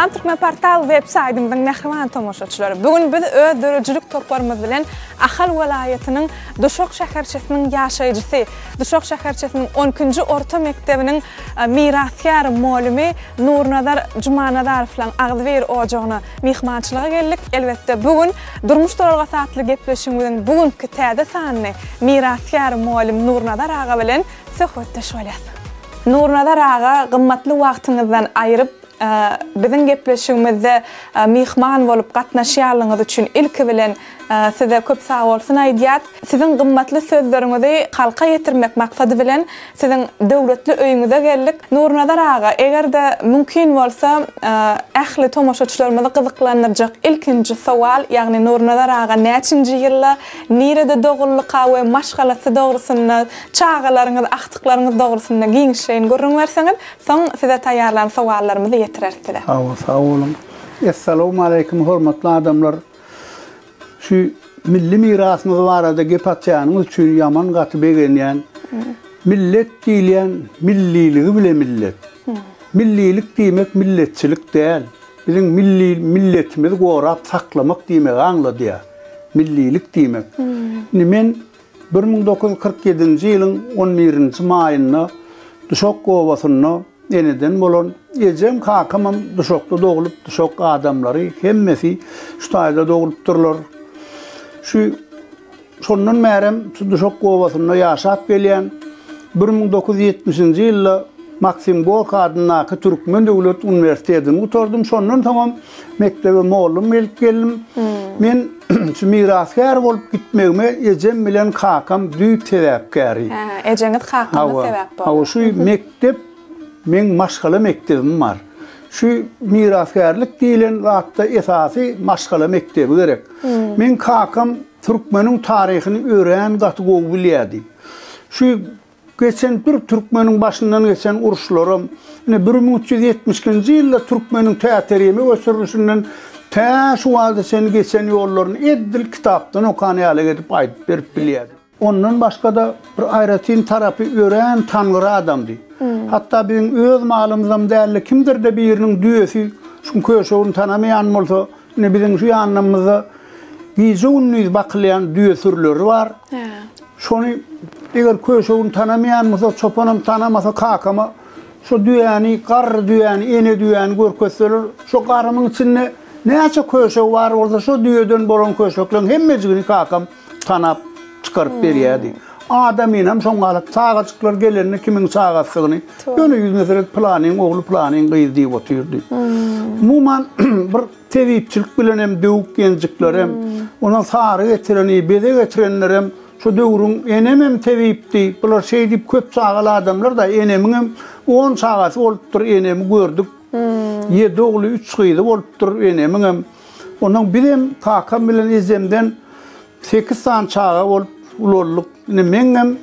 Salam Türkmenportal web saýtymyzyň mähriban tomaşaçylary! Bu gün biz öz döredijilik toparymyz bilen Ahal welaýatynyň Duşak şäherçesiniň ýaşaýjysy, Duşak şäherçesiniň on ikinji orta mekdebiniň mirasgär molymy Nurnazar Jumanazarowlaň agzybir ojagyna myhmançylyga geldik. Elbetde, bu gün Durmuş duralgasy atly gepleşigimiziň bu günki täze sanyny mirasgär mugallym Nurnazar aga bilen söhbetdeş bolýas. Nurnazar aga, gymmatly wagtyňyzdan aýryp, biziň gepleşigimizde myhman bolup gatnaşýanlygyňyz üçin ilki bilen size köp sagbolsun aýdýas. Siziň gymmatly sözleriňizi halka ýetirmek maksady bilen siziň döwletli öýüňize geldik. Nurnazar aga, eger-de mümkin bolsa, ähli tomaşaçylarymyzy gyzyklandyrjak ilkinji sowal, ýagny Nurnazar aga näçinji ýylda, nirede doguldyka we maşgalasy dogrusynda, çagalaryňyz, agtyklaryňyz dogrusynda giňişleýin gürrüň berseňiz, soň size taýýarlan sowallarymyzy ýetireris size. Hawa, sag boluň. Essalawmaleýkim hormatly adamlar. Şu milli mirasymyz barada gep açýanyňyz üçin ýaman gaty begenýän. Millet diýilýän milliligi bile millet. Millilik diýmek milletçilik däl. Biziň milli milletimizi gorap saklamak diýmegi aňladýar. Millilik diýmek. Indi men 1947-nji ýylyň on birinji maýynda Duşak obasynda Eneden bolan ejem kakamam Duşakda doglup Duşak adamlary hemmesi şu taýda doglupdyrlar. Şu şondan bärem şu Duşak obasynda ýaşap gelýän. 1970-nji ýylda Maksim Gorki adyndaky Türkmen döwlet uniwersitetini gutardym. Şondan soňam mekdebe mollum gelip geldim. Men şu mirasgär bolup gitmegime ejem bilen kakam düýp sebäpkäri. Hä, ejeňiz kakaňyz sebäp boldy. Hawa, şu mekdep meň maşgala mekdebim bar. Şu mirasgärlik diýlen zatda esasy maşgala mekdebi gerek. Meň kakam türkmeniň taryhyny örän gaty gowy bilýärdi. Şu geçen bir türkmeniň başyndan geçen uruşlaram, ine 1372-nji ýylda türkmeniň Täterime göçürilişinden tä şu wagta çenli geçen ýollaryny edil kitapdan okan ýaly edip aýdyp berip bilýärdi. Ondan başga-da bir aýratyn tarapy örän tangry adamdy. Hatda biziň öz malymyzam däldi, kimdir-de biriniň düýesi şuň köşegini tanamaýan bolsa, ine biziň şu ýanymyzda gije-gündiz bakylýan düýe sürüleri bar. Şony eger köşegini tanamaýan bolsa, çopanam tanamasa kakama şo düýäni, garry düýäni, ene düýäni görkezseler, şo garymyň içinde näçe köşegi bar bolsa, şo düýeden bolan köşekleriň hemmejigini kakam tanap çykaryp berýärdi. Adamynam şoň galyp, çagajyklar gelende kimiň çagasydygyny, ýöne ýüzüne seret pylanyň ogly, pylanyň gyzy diýip otyrdy. Umuman, bir tebipçilik bilen hem döwük-ýenjiklerem, ondan sary getireni, beze getirenlerem şo döwrüň enemem tebipdi. Bular şeýdip köp çagaly adamlar-da, enemiňem on çagasy bolupdyr, enemi gördük. Ýedi ogly, üç gyzy bolupdyr enemiňem. Ondan bizem kakam bilen ejemden sekiz sany çaga bolup ulaldyk. Indi meňem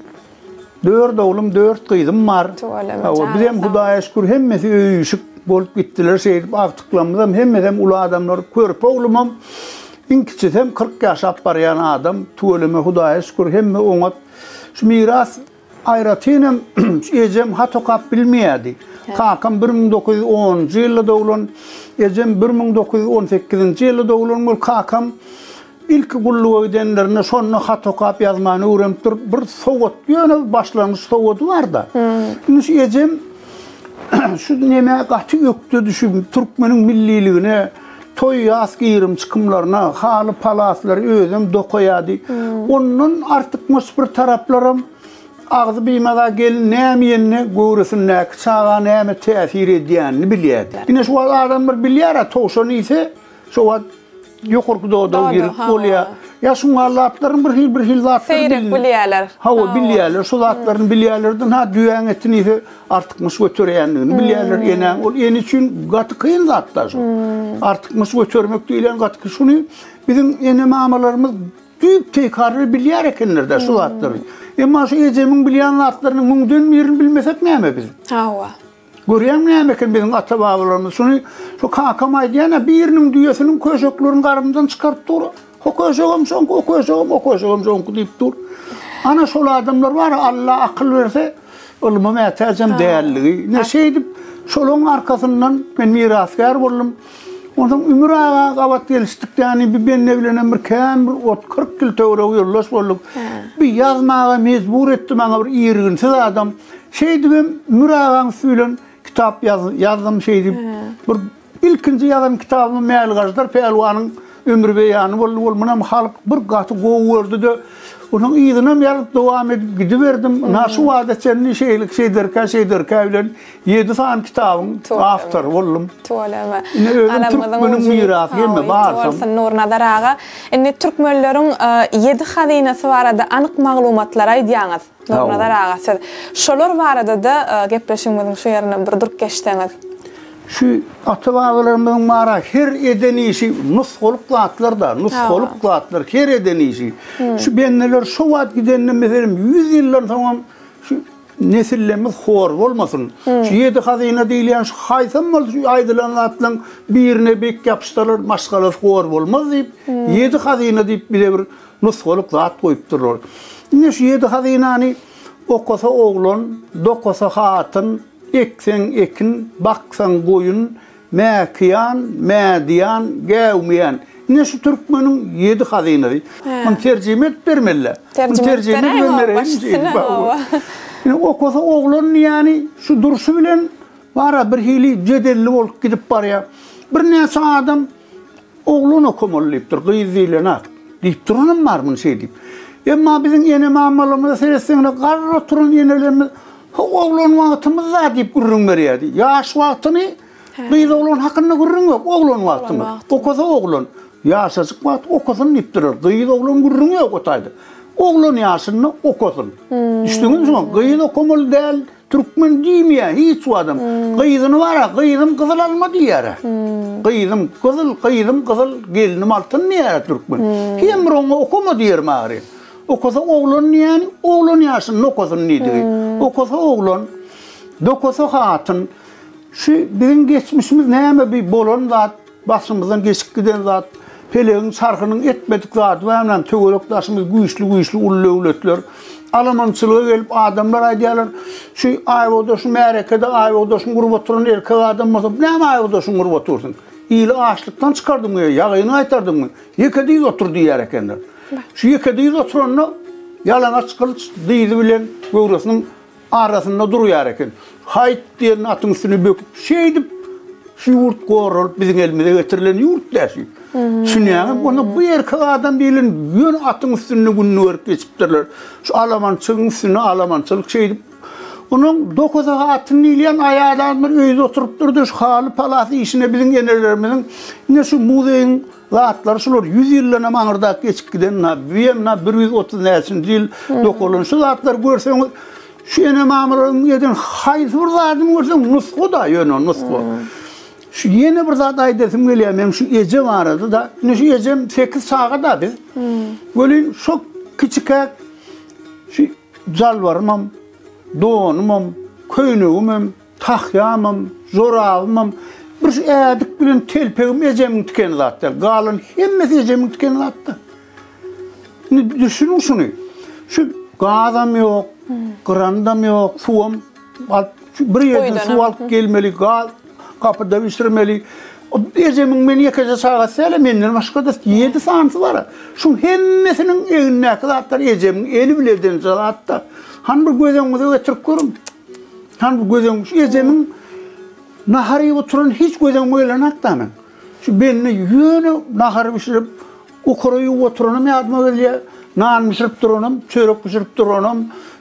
dört oglum, dört gyzym bar. Hawa, bizem Hudaýa şükür hemmesi öý-işik bolup gitdiler. Şeýdip agtyklarymyzam hemmesem uly adamlar. Körpe oglumam iň kiçisem 40 ýaşap barýan adam. Tüweleme Hudaýa şükür hemme oňat. Şu miras Aýratynam ejem hat okap bilmeýärdi. Kakam 1910-njy ýylda doglan, ejem 1918-nji ýylda doglan bolup, kakam ilki gulluga gidenlerinde şonda hat okap ýazmany öwrenipdir. Bir sowat, ýöne başlangyç sowady bar-da. Indi şu ejem şu nemä gaty ökde düşüp, türkmeniň milliligine, toý-ýas girim-çykymlaryna haly-palaslary özem dokaýardy. Ondan artykmaç bir taraplaram agzy bimaza gelin näme iýende göwresindäki çaga näme täsir edýänini bilýärdi. Ine şu wagt adamlar bilýär-ä, towşan iýse, şo wagt ýokarky dodagy ýirik bolýar. Ýa şuňa zatlaryň bir hil bir hil zatlaryny Seýrek bilýärler. Hawa, bilýärler. Şu zatlaryny bilýärlerden ha düýäň etini iýse artykmaç göterýändigini bilýärler. Enäň ol ene üçin gaty kyn zatlar şu. Artykmaç götermek diýlen gaty kyn. Şuny biziň ene-mamalarymyz düýp teýkarly bilýär ekenler-de şu zatlary. Emma şu ejemiň bilýän zatlarynyň müňden birini bilmesek näme biz? Hawa. Görýäňmi näme eken biziň ata-babalarymyz şuny şu kakam aýdýan-a biriniň düýesiniň köşeklerini garyndan çykaryp dur. O köşegem şoňky, o köşegem, o köşegem şoňky diýip dur. Ana şol adamlar bar, Alla akyl berse, ylma mätäjem dälligi. Ine şeýdip. Şolaň arkasyndan men mirasgär boldum. Onsoň Ümür aga gabat gelişdik, ýagny bir bende bilenem bir kän bir ot 40 ýyl töweregi ýoldaş bolduk. Bir ýazmaga mejbur etdi maňa bir irginsiz adam. Şeýdibem Ümür agaň üsti bilen kitap ýazdym şeýdip. Bir Ilkinji ýazan kitabym Mäligaždar pälwanyň ömür beýany boldy. Ol munam halk bir gaty gowy gördi-de, onuň yzynam ýazyp dowam edip gidiberdim. Ynha şu wagta çenli şeýle şeýderkä şeýderkä bilen ýedi sany kitabyň awtory boldum. Tüweleme. Ine özüm türkmeniň mirasy hemme barsam. Bolsun Nurnazar aga. Indi türkmenleriň ýedi hazynasy barada anyk maglumatlary aýdýaňyz. Nurnazar aga siz şolar barada-da gepleşigimiziň şu ýerinde bir durup geçseňiz. Şu ata-babalarymyzyň bar-a her eden işi nusgalyk zatlar-da, nusgalyk zatlar her eden işi. Şu bendeler şo wagt gidende meselem ýüz ýyldan soňam şu nesillerimiz hor bolmasyn. Şu ýedi hazyna diýilýän şu haýsam bolsa şu aýdylan zatlaryň birine bek ýapyşsalar maşgalasy hor bolmaz diýip, ýedi hazyna diýip bize bir nusgalyk zat goýupdyrlar. Ine şu ýedi hazynany okasa oglan, dokasa hatyn, Ekseň ekin, baksaň goýun, Mäkiýan, mädiýan, gäwmiýan. Ine şu türkmeniň ýedi hazynasy. Muny terjime edip bermeli-dä. Muny terjime edip beräýiň. Ine okasa oglan diýýäni şu durşy bilen bar-a birhili jedelli bolup gidip barýar. Birnäçe adam Oglan okamaly diýipdir, gyz diýlen-ak. Diýip duranam bar muny şeý diýip. Emma biziň ene-mamalarymyza seretseňler, garry oturan enelerimiz, Ho, oglan wagtymyz-da diýip gürrüň berýärdi. Ýaş wagtyny gyz oglan hakynda gürrüň ýok, oglan wagtymyz. Okasa oglan, ýaşajyk wagty okasyn diýipdirler. Gyz oglan gürrüňi ýok o taýda. Oglan ýaşynda okasyn. Düşdüňizmi şoňa? Gyz okamaly däl Türkmen diýmeýär hiç wagtam. Gyzyny bar-a, gyzym gyzyl alma diýýär-ä. Gyzym gyzyl, gyzym gyzyl, gelnim altyn diýýär-ä türkmen. Hem bir oňa okama diýerim ahyry. Okasa oglan diýýäni, oglan ýaşynda okasyn diýdigi. Okasa oglan, dokasa hatyn. Şu biziň geçmişimiz näme bi bolan zat. Başymyzdan geçip giden zat, pelegiň çarhynyň etmedik zady barmyň, töwerek daşymyz güýçli-güýçli uly döwletler. Alamançylyga gelip adamlar aýdýarlar, şu aýbogdaşyň märekede aýbogdaşyny gurup oturan erkek adam bolsa, näme aýbogdaşyňy gurup otyrsyň? Ili açlykdan çykardyňmy ýa ýagyny gaýtardyňmy? Ýeke dyz otur diýýär ekenler. Şu ýeke dyz oturanda ýalaňaç gylyç dyzy bilen göwresiniň Arasynda durýar eken. Haýt diýende atyň üstüne böküp, şeýdip, şu ýurt goralyp biziň elimize getirilen ýurt dä şu. Düşünýäňizmi? Onda bu erkek adam diýlen ýöne atyň üstünde gününi görüp geçipdirler. Şu alamançylygyň üstünde alamançylyk şeýdip. Onuň dokuzy hatyn diýilýän aýal adamlar öýde oturypdyr-da, şu haly-palas işine biziň enelerimiziň ine şu muzeýiň Zatlary şular ýüz ýyldanam aňyrdak geçip giden na büýem na 130 näçinji ýyl dokalan şu zatlary görseňiz şu ene mamalaryň eden haýsy bir zadyny görseň nusga da ýöne nusga. Şu ýene bir zat aýdasym gelýär meň şu eje barada da ine şu ejem 8 çaga da biz. Welin şo kiçikäk şu jalbarymam donumam köýnegimem Tahýamam, jorabymam, bir şu ädik bilen telpegim ejemiň tikeni zat däl. Galan hemmesi ejemiň tikeni zatda. Indi düşüniň şuny. Şu gazam ýok, grandam ýok, suwam alyp bir ýerden suw alyp gelmeli, gaz gapyda bişirmeli. Ejemiň men ýekeje çagasy däl, menden başga-da ýedi sanysy bar. Şuň hemmesiniň egnindäki zatlar ejemiň eli bilen eden zatda. Hany bir göz öňüňize getirip görüň. Hany bu göz öňüm, şu ejemiň nahar iýip oturan hiç göz öňüme gelenok-da meň. Şu bende ýöne nahar bişirip, okara ýuwup oturanam ýadyma gelýär, nan bişirip duranam, çörek bişirip duranam,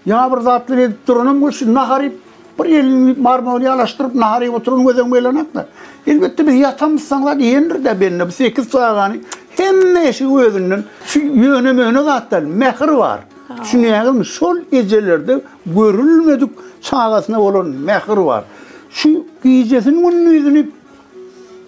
ýa bir zatlar edip duranam we şu nahar iýip, bir elini barmagyny ýalaşdyryp nahar iýip oturan göz öňüme gelenok-da. Elbetde biz ýatamyzsaň zat iýendir-dä bende bu sekiz çagany hemme eşigi özünden. Şu ýöne-möne zat däl, mähir bar. Düşünýäňizmi? Şol ejelerde görülmedik çagasyna bolan mähir bar. Şu gijesini-gündizini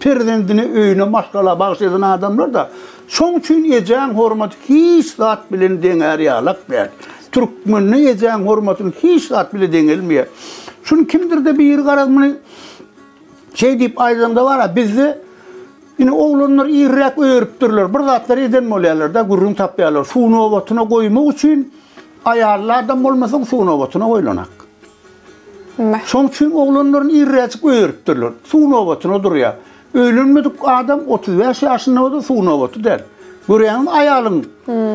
perzendine, öýüne, maşgala bagyş eden adamlar-da. Şoň üçin ejäň hormaty hiç zat bilen deňär ýalak däl. Türkmende ejäň hormatyny hiç zat bile deňelmeýär. Şuny kimdir-de biri garaz muny şeý diýip aýdanda bar-a, bizde ine oglanlar irräk örüpdirler, bir zatlar eden bolýarlar-da, gürrüň tapýarlar. Suw nobatyna goýmak üçin Aýally adam bolmasaň suw nobatyna goýlanak. Şoň üçin oglanlaryny irräjik öýeripdirler. Suw nobatyna durýar. Öýlenmedik adam 35 ýaşynda bolsa suw nobaty däl. Görýäňizmi aýalyň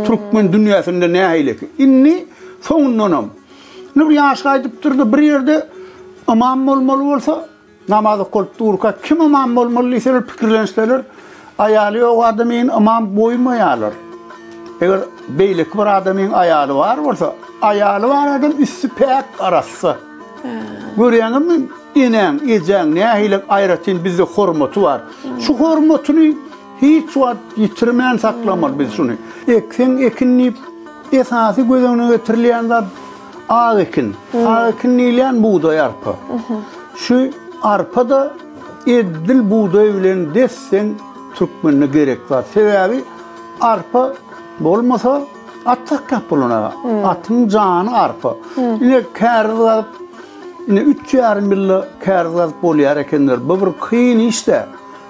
türkmen dünýäsinde nähileki. Indi soňundanam indi bir ýaş gaýdypdyr-da bir ýerde ymam bolmaly bolsa Namaz okalyp durka kim ymam bolmaly diýseler pikirlenseler aýaly ýok adamyny ymam goýmaýarlar. Eger beýleki bir adamyň aýaly bar bolsa, aýaly bar adam üsti päk arassa. Görýäňizmi enäň, ejäň nähili aýratyn bizde hormaty bar. Şu hormatyny hiç wagt ýitirmän saklamaly biz şuny. Ekseň ekin diýip esasy göz öňüne getirilýän zat Ak ekin. Ak ekin diýilýän bugdaý arpa. Şu arpa-da edil bugdaý bilen des-deň türkmende gerek zat. Sebäbi arpa bolmasa at saklap bolanok. Atyň jany arpa. Ine käriz gazyp, ine üç ýarym ýylda käriz gazyp bolýar ekenler. Bu bir kyn iş-dä.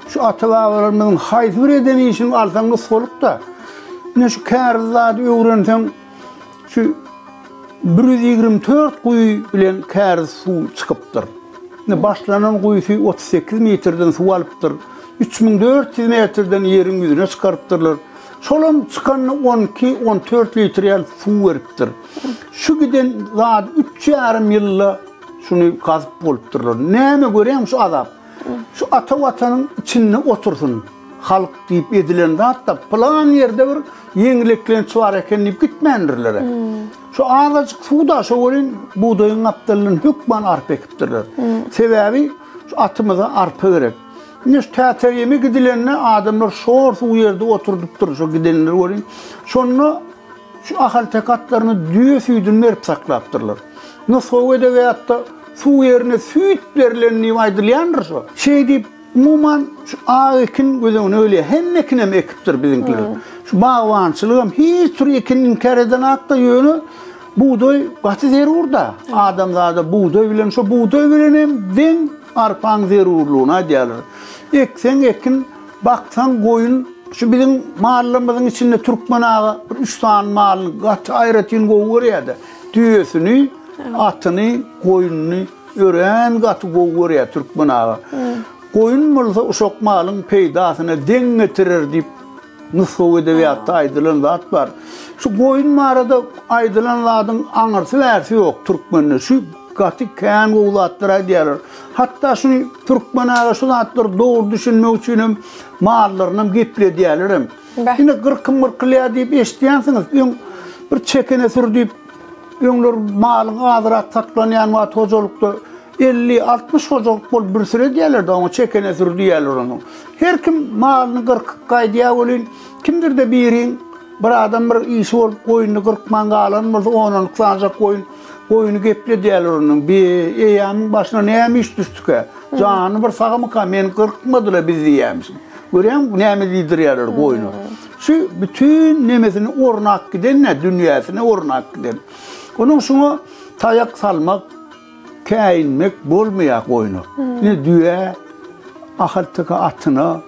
Şu ata-babalarymyzyň haýsy bir eden işini alsaň nusgalyk-da. Ine şu käriz zady öwrenseň, Şu 124 guýy bilen käriz suw çykypdyr. Indi başlanan guýusy 38 metrden suw alypdyr. 3400 metrden ýeriň ýüzüne çykarypdyrlar. Şolam çykanda 12-14 litr ýaly suw beripdir. Şu giden zat 3,5 ýylda şuny gazyp bolupdyrlar. Näme görýäň şu azap? Şu ata watanyň içinde otursyn halk diýip edilen zat-da pylan ýerde bir ýeňil eklenç bar eken diýip gitmändirler. Şu azajyk suw-da şo welin bugdaýyň gapdalyndan hökman arpa ekipdirler. Sebäbi şu atymyza arpa gerek. Indi şu Täterýeme gidilende adamlar şor suw ýerde oturdypdyr şo gidenler welin. Şonda Şu ahalteke atlaryna düýe süýdüni berip saklapdyrlar. Nusgawy edebiýatda suw ýerine süýt berlen diýip aýdylýandyr şo. Şeý diýip, umuman, şu ak ekin göz öňüne gelýär. Hemme ekinem ekipdir biziňkiler. Şu bagbançylygam hiç bir ekin inkär edenakda, ýöne bugdaý gaty zerur-da. Adamzada bugdaý bilen, şo bugdaý bilen hem deň arpaň zerurlygyny aýdýarlar. Ekseň ekin, Baksaň goýun şu biziň mallarymyzyň içinde türkmen aga bir üç sany malyny gaty aýratyn gowy görýärdi. Düýesini, atyny, goýnuny örän gaty gowy görýär türkmen aga. Goýun bolsa uşak malyň peýdasyna deň getirer diýip nusgawy edebiýatda aýdylan zat bar. Şu goýun barada aýdylan zadyň aňyrsy bärsi ýok türkmende. Şu Gaty kän gowy zatlar aýdýarlar. Hatda şuny türkmen aga şu zatlary dogry düşünmek üçin hem mallarynam gepledýärlerem. Ine gyrkym gyrkylýar diýip eşidýänsiňiz. Öň bir çekene sür diýip öňler malyň azrak saklanýan wagt hojalykda 50-60 hojalyk bolup bir süre diýerlerdi oňa çekene sür diýerler onuň. Her kim malyny gyrkyp gaýdýar welin kimdir-de biriň Bir adam bir işi bolup goýnuny gyrkman galan bolsa onanlyk sanjak goýun goýuny gepledýärler onuň. Bi eýämiň başyna näme iş düşdükä? Jany bir sagmyka meni gyrkmadyla biz diýýärmişin. Görýäňmi näme diýdirýärler goýuna. Şu bütin nemesini ornap giden ne dünýäsine ornap giden. Onuň şuňa taýak salmak Käýinmek bolmaýar goýna. Ine düýä, ahalteke atyna,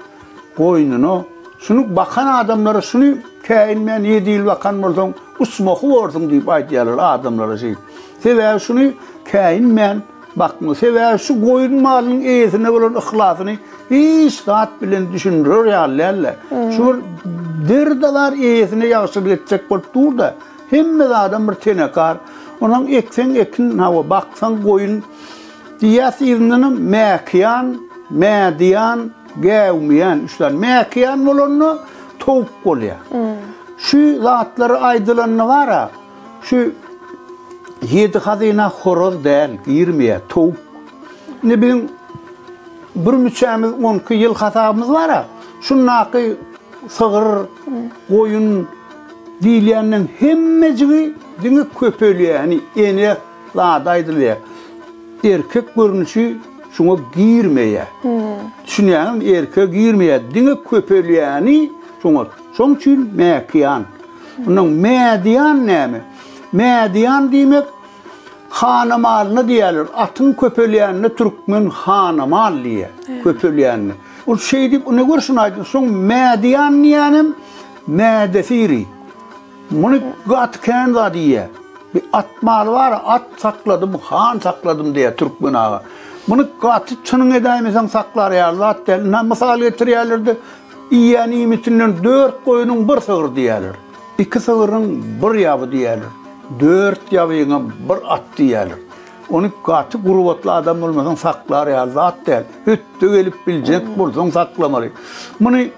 goýnuna. Şuny bakan adamlara şuny käýinmän ýedi ýyl bakan bolsaň, uçmahy borsuň diýip aýdýarlar adamlara şeýdip. Sebäbi şuny käýinmän bakma. Sebäbi şu goýun malynyň eýesine bolan yhlasyny hiç zat bilen düşündirer ýaly däl-de. Şu bir derdi-zar eýesine ýagşylyk etjek bolup dur-da. Hemme zadam bir tenekar. Onuň ekseň ekin, hawa, baksaň goýun diýýäs yzyndanam mäkiýan, mädiýan, gäwmiýan üç sany. Mäkiýan bolanda towuk bolýar. Şu zatlar aýdylanda bar-a, şu ýedi hazyna horaz däl, girmeýär, towuk. Indi biziň bir müçämiz on iki ýyl hasabymyz bar-a, şundaky sygyr, goýun, Diýilýäniň hemmejigi diňe köpelýäni, ene zady aýdylýar. Erkek görnüşi şuňa girmeýär. Düşünýäňizmi? Erkek girmeýär. Diňe köpelýäni şuňa. Şoň üçin mäkiýan. Ondan mädiýan näme? Mädiýan diýmek hanamalyna diýýärler. Atyň köpelýänine türkmen hanamal diýýär. Köpelýänine. Ol şeý diýip, ine gör şuny aýdýar. Şoň mädiýan diýýänem Mädesi iri. Muny gaty kän zat iýýär. Bir at maly bar, at sakladym, han sakladym diýýär türkmen aga. Muny gaty çynyň edäýmeseň saklar ýaly zat däl. Ynha mysal getirýärler-de, iýýän iýmitinden dört goýnuň bir sygyr diýýärler. Iki sygryň bir ýaby diýýärler. Dört ýabyňam bir at diýýärler. Ony gaty gurbatly adam bolmasaň saklar ýaly zat däl. Hötde gelip biljek bolsaň saklamaly. Muny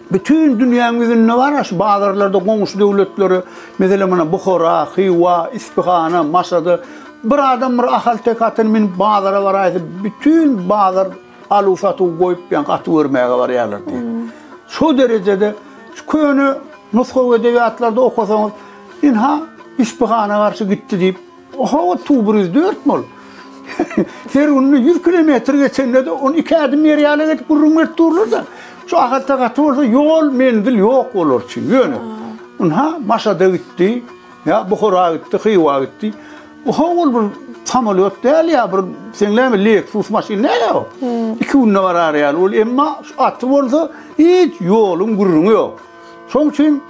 Bütin dünýäň ýüzünde bar şu bazarlarda goňşy döwletlere, meselem muna Buhara, Hywa, Ispihana, Maşada bir adam bir ahalteke atyny münüp bazara baraýsa bütin bazar aluw-satuw goýup ýaňky aty görmäge barýarlar diýip. Şo derejede şu köne nusgawy edebiýatlarda okasaňyz, ynha Ispihana garşy gitdi diýip Hawa, tu 104 bol. Her günde 100 kilometr geçende-de ony iki ädim ýer ýaly edip gürrüň berip durlar-da. Şu Ahalta gaty bolsa ýol, menzil ýok olar üçin. Ýöne, ynha, Maşada gitdi, ýa Buhara gitdi, Hywa gitdi. Oha ol bir samolýot däl ýa bir seň näme Lexus maşyn däl o. Iki günde barar ýaly ol emma şu aty bolsa hiç ýoluň gürrüňi ýok. Şoň üçin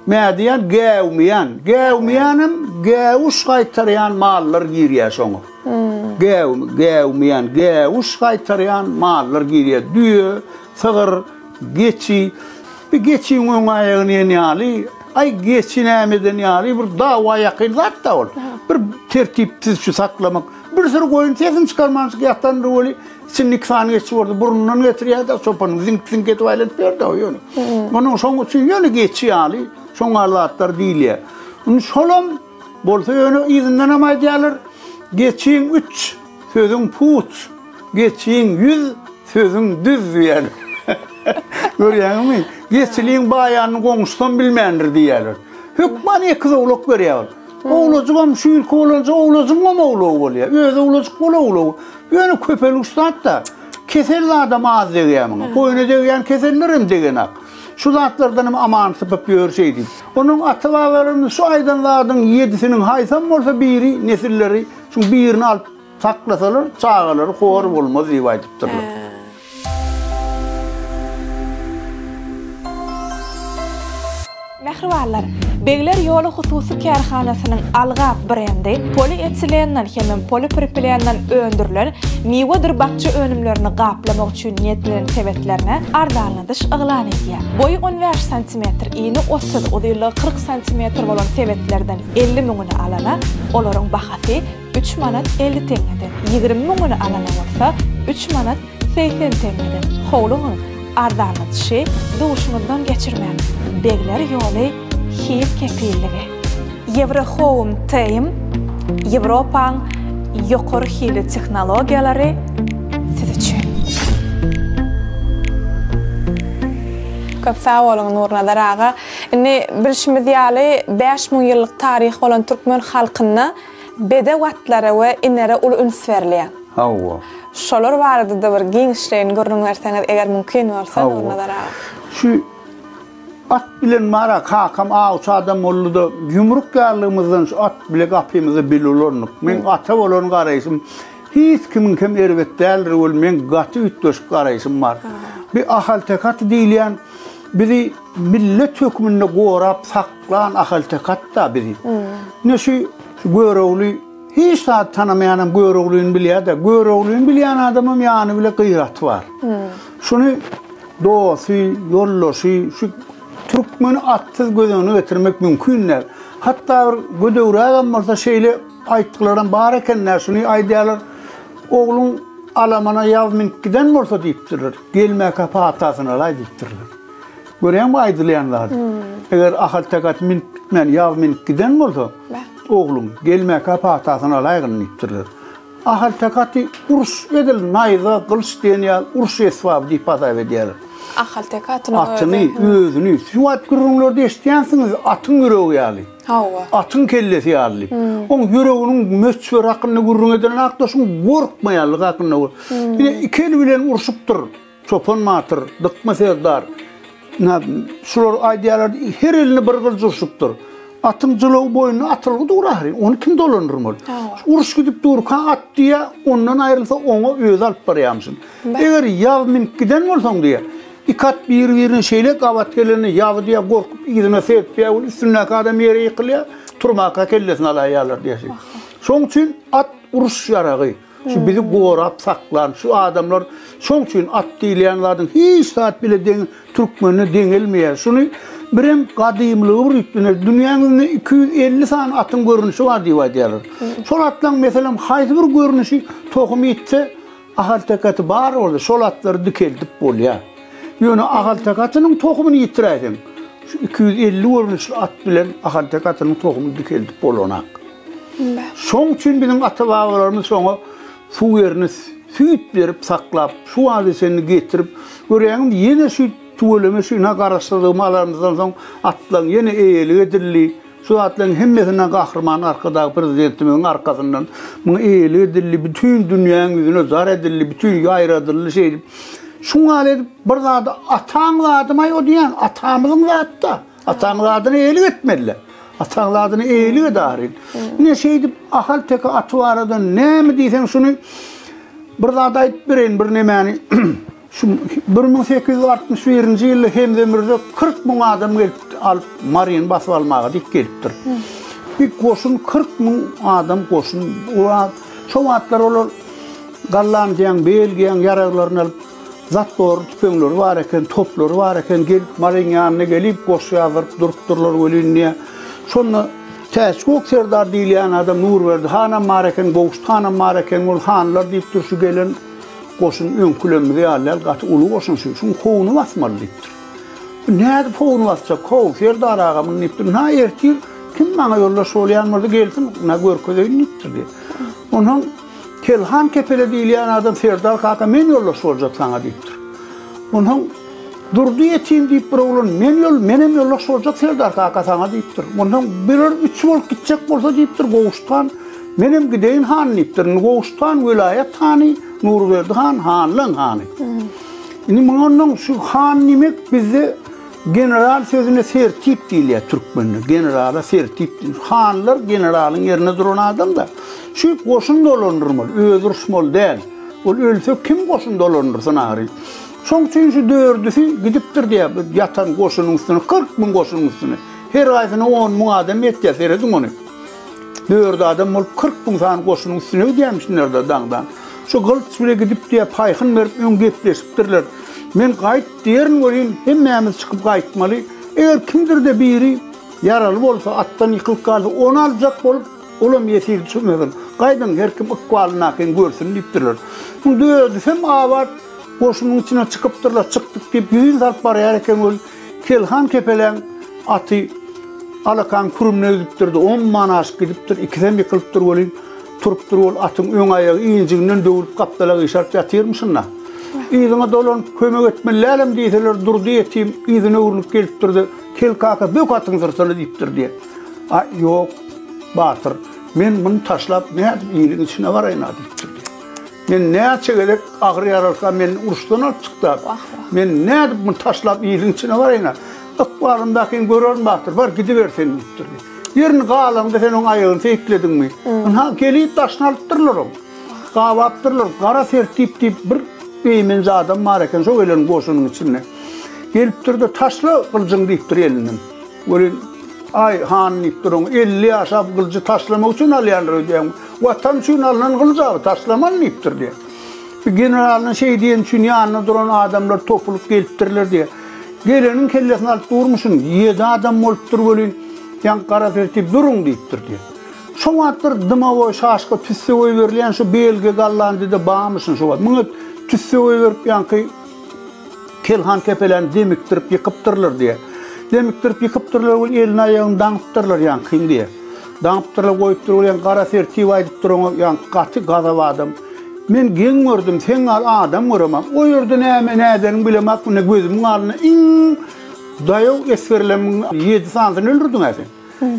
Mädiýan gäwmeýän, gäwmeýänem gäwüş gaýtarýan mallar girýär şoňa. Gäw, gäwmeýän, gäwüş gaýtarýan mallar girýär. Düýe, sygyr, geçi. Bir geçiň öň aýagyny iýen ýaly, aý geçi näme eden ýaly bir dawa ýakyn zat-da ol. Bir tertipsiz şu saklamak. Bir süri goýun sesini çykarmanjyk ýatandyr weli, Içinde iki sany geçi boldy, burnundan getirýär-de, çopanyň ziňk-ziňk edip aýlanyp ýör-de o ýöne. Onuň şoň üçin ýöne geçi ýaly, şoň ýaly zatlar diýilýär. Indi şolam bolsa ýöne yzyndanam aýdýarlar, geçiň üç, sözüň puç, geçiň ýüz, sözüň düz diýýärler. Görýäňizmi? Geçiliň baýanyny goňşusam bilmändir diýýärler. Hökman ekiz owlak berýär ol. Owlajygam şu ýylky bolanja owlajygyňam owlagy bolýar. Özi owlajyk bol owlagy. Ýöne köpelgiç zat-da. Kesel zadam az degýär muňa. Goýna degýän keseller hem degenak. Şu zatlardan hem aman sypyp ýör şeýdip. Onuň ata-babalarymyz şu aýdan zadyň ýedisiniň haýsam bolsa biri nesilleri şuň birini alyp saklasalar çagalary hor bolmaz diýip aýdypdyrlar. Mähribanlar, Begler ýoly hususy kärhanasynyň Algap brendi polietilenden hemem polipropilenden öndürilen miwedir bakja önümlerini gaplamak üçin niýetlenen sebetlerine arzanladyş yglan edýär. Boýy 15 santimetr, ini 30, uzynlygy 40 santimetr bolan sebetlerden 50 müňüni alana olaryň bahasy üç manat 50 teňňeden, 20 müňüni alana bolsa üç manat 80 teňňeden. Howlugyň, arzanladyşy duşuňyzdan geçirmäň! Begler ýoly hil kepilligi. Ýewrohome Team, Ýewropaň ýokary hilli tehnologiýalary siz üçin. Köp sag boluň Nurnazar aga. Indi bilşimiz ýaly 5000 ýyllyk taryhy bolan türkmen halkynda bedew atlara we inere uly üns berilýär. Hawa. Şolar barada-da bir giňişleýin gürrüň berseňiz, eger mümkin bolsa, Nurnazar aga. Şu at bilen bar-a, kakam awçy adam boldy-da, ýumruk ýarlygymyzdan şu at bile gapymyzda bil ulandyk. Meň ata bolan garaýşym hiç kimiňkem erbet däldir weli, meň gaty üýtgeşik garaýşym bar. Bir ahalteke aty diýilýän bizi millet hökmünde gorap saklan ahalteke at-da bizi. Ine şu Görogly Hiç zat tanamaýanam Göroglyny bilýär-de, Göroglyny bilýän adamam ýany bile gyraty bar. Şuny dosty, ýoldaşy, şu türkmeni atsyz göz öňüne getirmek mümkin däl. Hatda bir gödegrägem bolsa şeýle aýtgylaram bar eken-dä, şuny aýdýarlar, Ogluň alamana ýaz münüp giden bolsa diýipdirler, gelmäkä patasyny alaý diýipdirler. Görýäňmi aýdylýan zady? Eger ahalteke aty münüp gitmän, ýaz münüp giden bolsa, Ogluň, gelmäkä patasyny alaýgyn diýipdirler. Ahalteke aty uruş, edil naýza, gylyç diýen ýaly uruş esbaby diýip hasap edýärler. Ahalteke atynyň özi. Atyny, özüni. Şu wagt gürrüňlerde eşidýänsiňiz, atyň ýüregi ýaly. Hawa. Atyň kellesi ýaly diýip. Oň ýüreginiň möçberi hakynda gürrüň edilenakda şuň gorkmaýanlygy hakynda. Ine, iki eli bilen urşupdyr. Çopan batyr, Dykma serdar, ynha, şular aýdýarlar, her elinde bir gylyç urşupdyr. Atyň jylawy boýnuna atylgy dur ahyry, ony kim dolandyrmaly? Uruş gidip durka at diýýär, ondan aýrylsa oňa özi alyp barýarmyşyn. Eger ýaz münüp giden bolsaň diýýär, iki at biri-birine şeýle gabat gelende ýaby diýýär, gorkup yzyna serpýär, ol üstündäki adam ýere ýykylýar. Turmaka kellesini alaýýarlar diýýär. Şoň üçin at uruş ýaragy. Şu bizi gorap saklan şu adamlar şoň üçin at diýilýän zadyň hiç zat bile deň türkmende deňelmeýär. Şuny birem gadymlygy bir üstüne dünýäň ýüzünde 250 sany atyň görnüşi bar diýip aýdýarlar. Şol atlaryň meselem haýsy bir görnüşi tohum ýitse ahalteke aty bar bolsa şol atlary dikeldip bolýar. Ýöne ahalteke atynyň tohumyny ýitiräýseň şu 250 görnüşli at bilen ahalteke atynyň tohumyny dikeldip bolanak. Şoň üçin biziň ata-babalarymyz şoňa suw ýerine süýt berip saklap, şu wagta çenli getirip, görýäňizmi, ýene şu tüweleme şu ynha Garaşsyzlygymy alanymyzdan soň atlaryň ýene eýelik edildi. Şu zatlaryň hemmesinden Gahryman Arkadag Prezidentimiziň arkasyndan muňa eýelik edildi, bütin dünýäň ýüzüne jar edildi, bütin ýaýradyldy şeýdip. Şuň ýaly edip bir zady ataň zadymaý o diýýän, atamyzyň zady-da. Ataň zadyna eýelik etmeli. Ataň zadyna eýelik et ahyryn. Ine şeýdip Ahal-teke aty barada näme diýseň şuny bir zat aýdyp bereýin bir nemäni. Şu 1861-nji ýylda Hemze Mürze 40 müň adam gelip alyp Maryny basyp almaga diýip gelipdir. Bir goşun 40 müň adam goşun. Şo wagtlar olar Gollandiýaň, Belgiýaň ýaraglaryny alyp Zatborly tüpeňleri bar eken, toplary bar eken, gelip Maryň ýanyna gelip, goşgy ýazdyryp durupdyrlar welin diýýär. Şonda Täçgök serdar diýilýän adam Nurberdi hanam bar eken, Gowşut hanam bar eken, ol hanlar diýipdir, şu gelen goşun öňkülerimiz ýaly däl, gaty uly goşun şu, şuň howuny basmaly diýipdir. Bu nädip howuny basjak, how, serdar aga muny diýipdir, ynha ertir kim maňa ýoldaş bolýan bolsa gelsin, ynha görkezeýin diýipdir diýýär. Onsoň Kelhan kepele diýilýän adam Serdar kaka men ýoldaş boljak saňa diýipdir. Onsoň Durdy ýetim diýip bir oglan men ýol menem ýoldaş boljak Serdar kaka saňa diýipdir. Onsoň bular üç bolup gitjek bolsa diýipdir Gowşut han menem gideýin han diýipdir. Indi Gowşut han welaýat hany, Nurberdi han hanlaň hany. Indi muňa ondan şu han diýmek bizde General sözüne sertip diýilýär türkmende. Generala sertip diýilýär. Hanlar generalyň ýerinde duran adam-da. Şu goşun dolandyrmaly, özi uruşmaly däl. Ol ölse kim goşun dolandyrsyn ahyry. Şoň üçin şu dördüsi gidipdir diýýär, bu ýatan goşunyň üstüne, 40 müň goşunyň üstüne. Her haýsyna on müň adam ýetýär, serediň ony. Dört adam bolup 40 müň sany goşunyň üstüne gidýärmişinler-de daňdan. Şu gylyç bile gidip diýýär, paýhyn berip öň gepleşipdirler. Men gaýt diýerin welin, hemmämiz çykyp gaýtmaly. Eger kimdir-de biri ýaraly bolsa, atdan ýykylyp galsa, ony aljak bolup, olam ýesir düşmesin. Gaýdyň, her kim ykbalyndakyny görsün diýipdirler. Muň dördüsem abat goşunyň içine çykypdyrlar. Çykdyk diýip, ýüzin salyp barýar eken welin, Kelhan kepeläň aty alakaň kürümine gidipdir-de, omman aşyp gidipdir. Ikisem ýykylypdyr welin, Turupdyr ol atyň öň aýagy injiginden döwlüp gapdala gyşaryp ýatyrmyşyn-da. Yzyňa dolanyp kömek etmeli dälem diýseler Durdy ýetim yzyna öwrülip gelipdir-de, Kel kaka bök atyň syrtyna diýipdir diýýär. Aý, ýok, batyr, men muny taşlap nädip iliň içine baraýyn-a diýipdir diýýär. Men näçe gezek agyr ýaralsam meni uruşdan alyp çykdy-a. Men nädip muny taşlap iliň içine baraýyn-a. Ykbalymdakyny görerin batyr, bar gidiber sen diýipdir diýýär. Ýerini galaňda sen oň aýagyny seýiklediňmi? Ynha, gelip daşyny alypdyrlar oň. Gabapdyrlar. Gara sertip diýip bir eýmenji adam bar eken şo gelen goşunyň içinde. Gelipdir-de, taşla gylyjyňy diýipdir elinden. Welin, aý, han diýipdir oňa, 50 ýaşap gylyjy taşlamak üçin alýandyr öýdýäňmi? Watan üçin alnan gylyj abi, taşlaman diýipdir diýýär. Bir generalyna şeý diýeni üçin ýanynda duran adamlar topulyp gelipdirler diýýär. Geleniň kellesini alyp durmuşyn, ýedi adam bolupdyr welin, ýaňky gara sertip duruň diýipdir diýýär. Şo wagtlar dymawoý şaşka tüsse goýberilýän şu Belgiýa Gollandiýada barmyşyn şo wagt. Muňa tüsse goýberip ýaňky Kelhan kepeläni demikdirip ýykypdyrlar diýýär. Demikdirip ýykypdyrlar welin elini aýagyny daňypdyrlar ýaňkyň diýýär. Daňypdyrlar goýupdyr welin gara sertip aýdypdyr oňa ýaňky gaty gazap adam. Men geň gördüm, seň ýaly adam göremok. O ýerde näme nädeniňi bilemok, ine gözümiň alnynda iň daýaw esgerlemiň ýedi sanysyny öldürdiň-ä sen.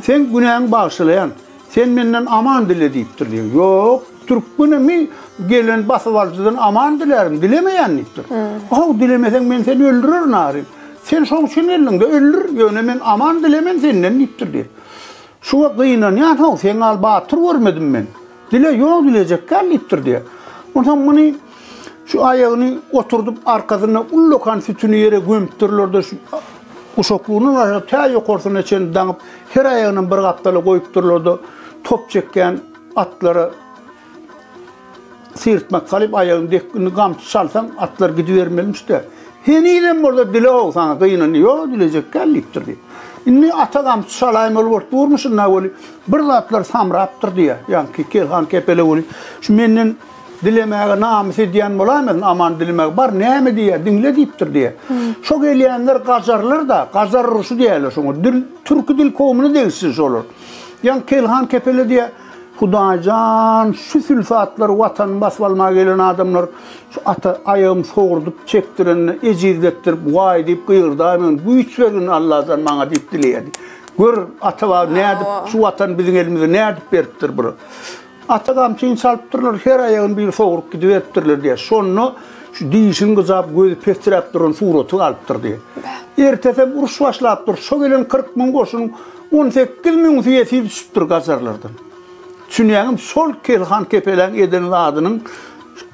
Seň günäňi bagyşlaýan. Sen menden aman dile diýipdir diýýär. Ýok, türkmenemi gelen basybalyjydan aman dilärin, dilemeýän diýipdir. How, dilemeseň men seni öldürerin ahyryn. Sen şoň üçin geldiň-de, öldür, ýöne men aman dilemen senden diýipdir diýýär. Şuňa gynanýan how, seň ýaly batyr görmedim men. Dile ýok dilejek däl diýipdir diýýär. Onsoň muny şu aýagyny oturdyp arkasynda ullakan sütüni ýere gömüpdirler-de şu. Guşaklygyndan başlap tä ýokarsyna çenli daňyp, her aýagynam bir gapdala goýupdyrlar-da, top çekýän atlara syrtmak salyp aýagyny dek indi gamçy çalsaň atlar gidibermelimiş-dä. Henizem bolsa dile-ow saňa gynandy. Ýok, dilejek däl diýipdir diýip. Indi ata gamçy çalaýmaly bolup durmuşyn-da weli, bir zatlar samrapdyr diýýär. Ýaňky Kelhan kepele weli, şu menden dilemäge namys edýän bolaýmasyn, aman dilemäge. Bar, näme diýýär, diňle diýipdir diýýär. Şo gelýänler gajarlar-da, gajar urşy diýýärler şoňa. Dil, türki dil kowumyna degişli şolar. Ýaňky Kelhan kepele diýýär, Hudaýjan, şu sülsatlar Watany basyp almaga gelen adamlar şu ata aýagym sogurdyp çekdirende ejizletdirip waý diýip gygyrdaýmagyn, güýç bergin Allajan maňa diýip dileýärdi. Gör, ata-baba nädip şu Watany biziň elimize nädip beripdir bir. Ata gamçyny çalypdyrlar, her aýagyny biri sogrup gidiberipdirler diýýär. Şonda şu dişini gyjap, gözi peträp duran suraty galypdyr diýýär. Ertesem uruş başlapdyr, şo gelen 40 müň goşunyň 18 müňüsi ýesir düşüpdir gajarlardan. Düşünýäňmi, şol Kelhan Kepeläň eden zadynyň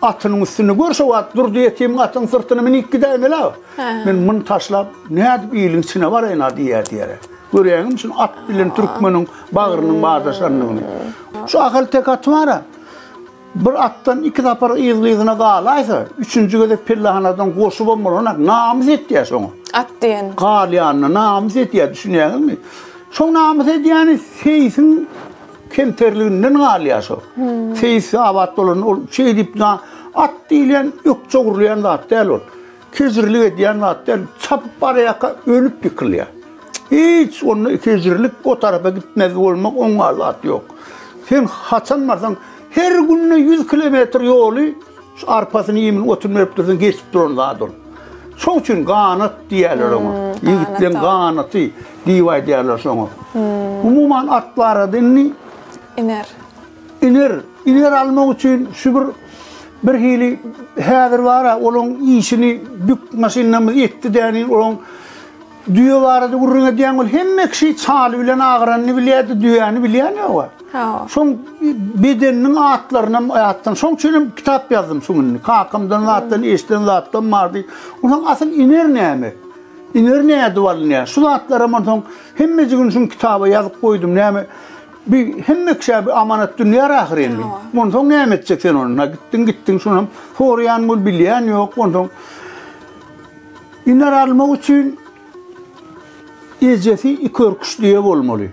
atynyň üstünde gör şo wagt Durdy ýetimiň atynyň syrtyna münip gidäýmeli-ä. Men muny taşlap, nädip iliň içine baraýyn-a diýýär diýýär. Görýäňmi şuny at bilen türkmeniň bagrynyň badaşandygyny. Şu ahalteke aty bar-a, bir atdan iki sapar yzly-yzyna galaýsa, üçünji gezek pellehanadan goşubam bolanak, namys etýär şoňa. At diýen. Galýanyna namys etýär, düşünýäňizmi? Şoň namys edýäni seýsiň kemterliginden galýar şo. Seýis abat bolanda ol şeýdip at diýilýän ökje gurulýan zat däl ol. Kejirlik edýän zat däl, çapyp barýarka ölüp ýykylýar. Hiç onda kejirlik o tarapa gitmez bolmak oňa zat ýok. Sen haçan barsaň her günde 100 kilometr ýoly şu arpasyny iýmini otuny berip dursaň geçip duran zat ol. Şoň üçin ganat diýýärler oňa. Hmm, Ýigitleň ganaty diýip aýdýarlar şoňa. Hmm. Umuman at barada indi iner. Iner, iner almak üçin şu bir bir hili häzir bara olaň işini bük maşynamyz etdi däni olaň düýe barada gürrüň edýän bol hemme kişi çaly bilen agyranyny bilýärdi düýäni bilýän ýok. Şoň bedeniniň atlarynam ýatdan. Şoň üçin hem kitap ýazdym şu gününi. Kakamdan zatdan eşiden zatdan bardy. Onsoň asyl iner näme? Iner nädip alynýar? Şu zatlaram onsoň hemmejigini şuň kitaba ýazyp goýdum. Näme? Bi hemme kişä bi amanat dünýär ahyry indi. Onsoň näme etjek sen ony? Na gitdiň gitdiň şunam soraýan bol bilýän ýok. Onsoň iner almak üçin ejesi ikörküş düýe bolmaly.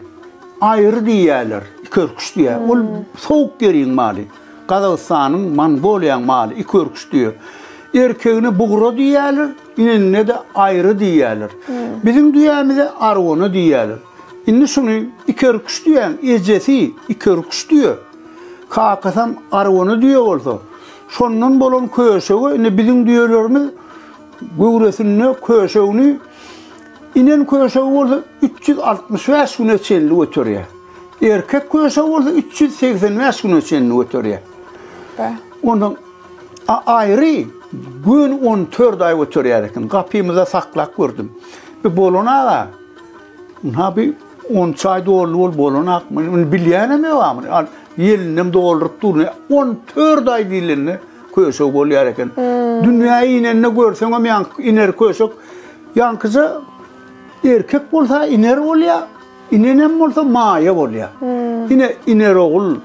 Aýry diýýärler, ikörküş düýe. Ol sowuk ýeriň maly. Gazagystanyň, Mongoliýaň maly ikörküş düýe. Erkegine bugra diýýärler, inenine-de aýry diýýärler. Biziň düýämize arwana diýýärler. Indi şuny ikerküş düýäň ejesi ikerküş düýe, kakasam arwana düýe bolsa, şondan bolan köşege indi biziň düýelerimiz göwresinde köşegini inen köşegi bolsa 365 güne çenli göterýär. Erkek köşegi bolsa 385 güne çenli göterýär. Ondan aýry göni 14 aý göterýär eken. Gapymyzda saklap gördüm. Bir bolan aga Ynha bir on çaý doldy bol bolanak. Muny bilýänem ýok a muny. Al ýelinem dolduryp dur. 14 aý diýlende köşek bolýar eken. Hmm. Dünýä inende görseňem ýaňky iner köşek. Ýaňkyja erkek bolsa iner bolýar, inenem bolsa maýa bolýar. Hmm. Ine iner ogul,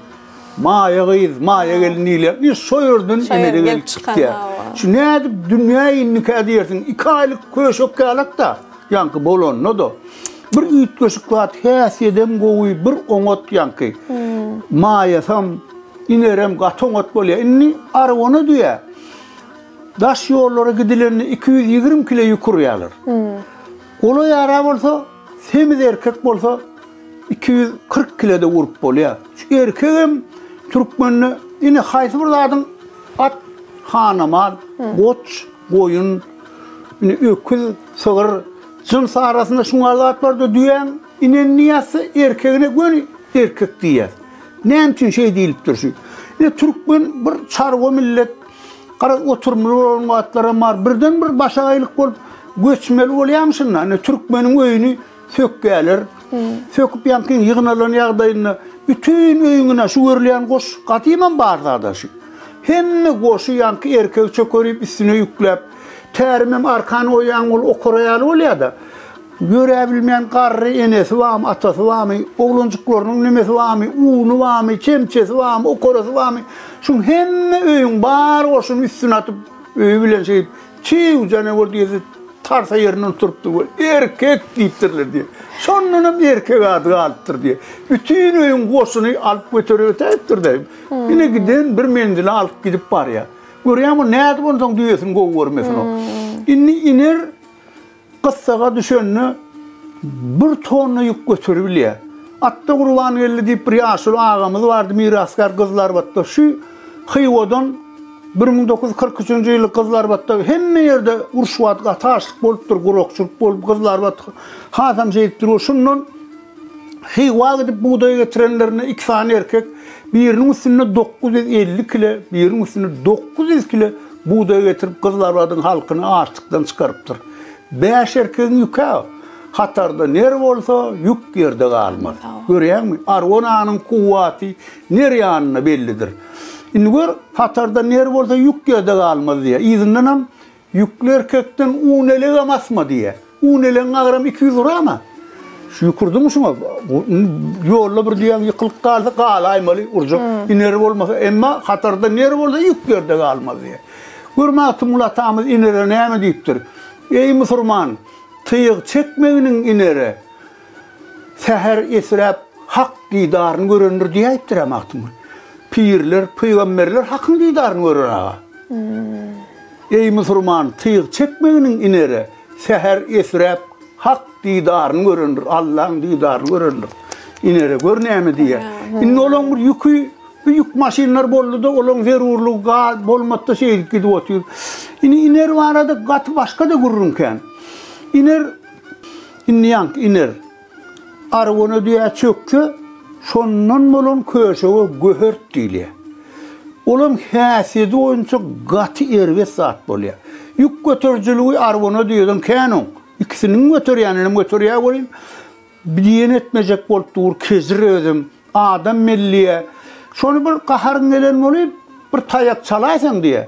maýa gyz, maýa gelin diýilýär. Ine şo ýerden emele gelip çykýar. Şu nädip dünýä indikä diýersiň, 2 aýlyk köşek ýalak-da. Ýaňky bolanda-da, bir üýtgeşik zat, häsiýedem gowy, bir oňat ýaňky. Maýasam, inerem gaty oňat bolýar. Indi arwana düýä daş ýollara gidilende 220 kile ýük urýarlar. Golaý ara bolsa, semiz erkek bolsa 240 kile-de urup bolýar. Şu erkegem türkmende ine haýsy bir zadyň at, hanamal, goç, goýun, ine öküz, sygyr, jyns arasynda şuňa zat barda düýäň inenini ýazsa erkegine göni erkek diýýär. Näme üçin şeý diýlipdir şu? Ine türkmen bir çarwa millet, garaz oturymly bolan wagtlaram bar. Birden bir başagaýlyk bolup göçmeli bolýarmyşyn-da. Ine türkmeniň öýüni sökýärler. Söküp ýaňky ýygnalan ýagdaýynda bütin öýüňine şu görülýän goş gadymam bar zada şu. Hemme goşy ýaňky erkegi çökerip üstüne ýükläp, tärimem arkan goýýaň ol okara ýaly bolýar-da. Ýöräbilmeýän garry enesi barmy, atasy barmy, oglanjyklarynyň nemesi barmy, uny barmy, çemçesi barmy, okarasy barmy, şuň hemme öýüň bar goşuny üstüne atyp, öýi bilen şeýdip, çiw janawer diýesi tarsa ýerinden turupdyr we erkek diýipdirler diýýär. Şondanam erkek ady galypdyr diýýär. Bütin öýüň goşuny alyp göterip ötäýipdir-de. Ine giden bir menzile alyp gidip barýar. Görýäňmi, nädip onsoň düýesini gowy görmesin o. Indi iner Gyssaga düşende bir tonna ýük göteribilýär. Atda Gurbangeldi diýip bir ýaşuly agamyz bardy, mirasgär Gyzylarbatda. Şu Hywadan 1943-nji ýyly Gyzylarbatda hemme ýerde uruş wagty gaty açlyk bolupdyr, gurakçylyk bolup, Gyzylarbat hasam şeýdipdir we şundan Hywa gidip bugdaý getirenlerinde iki sany erkek biriniň üstünde 950 kile, biriniň üstünde 900 kile bugdaý getirip Gyzylarbadyň halkyny açlykdan çykarypdyr. Bäş erkegiň ýükä hatarda ner bolsa, ýük ýerde galmaz. Görýäňmi? Argonanyň kuwwaty ner ýanynda bellidir. Indi gör, hatarda ner bolsa ýük ýerde galmaz diýýär. Yzyndanam Ýükli erkekden un elegem asma diýýär. Un elegiň agramy 200 gram-a. Şu ýük urduňmy şuňa? Ýolda bir düýäň ýykylyp galsa galaýmaly, urjak ineri bolmasa, emma hatarda ner bolsa ýük ýerde galmaz diýýär. Gör Magtymguly atamyz inere näme diýipdir? Eý musurman, tyg çekmeginiň inere, säher esräp Hak didaryny görendir diýäýipdir-ä Magtymguly. Pirler, pygamberler Hakyň didaryny görer aga. Eý musurman, tyg çekmeginiň inere, säher esräp Hak didaryny görendir, Allaň didaryny görendir. Inere gör näme diýýär. Indi olaň bir ýüki, bu ýük maşynlar boldy-da, olaň zerurlygy gaz bolmady-da şeýdip gidip otyr. Indi iner barada gaty başga-da gürrüň kän. Iner, indi ýaňky iner. Arwana düýä çökse, şondan bolan köşege göhert diýilýär. Olam häsiýeti boýunça gaty erbet zat bolýar. Ýük göterijiligi arwana düýeden kän oň. Ikisiniň göterýäninem göterýär welin, diýen etmejek bolup dur, kejir özem, adam melliýär. Şony bir gaharyň gelen bolup, bir taýak çalaýsaň diýýär.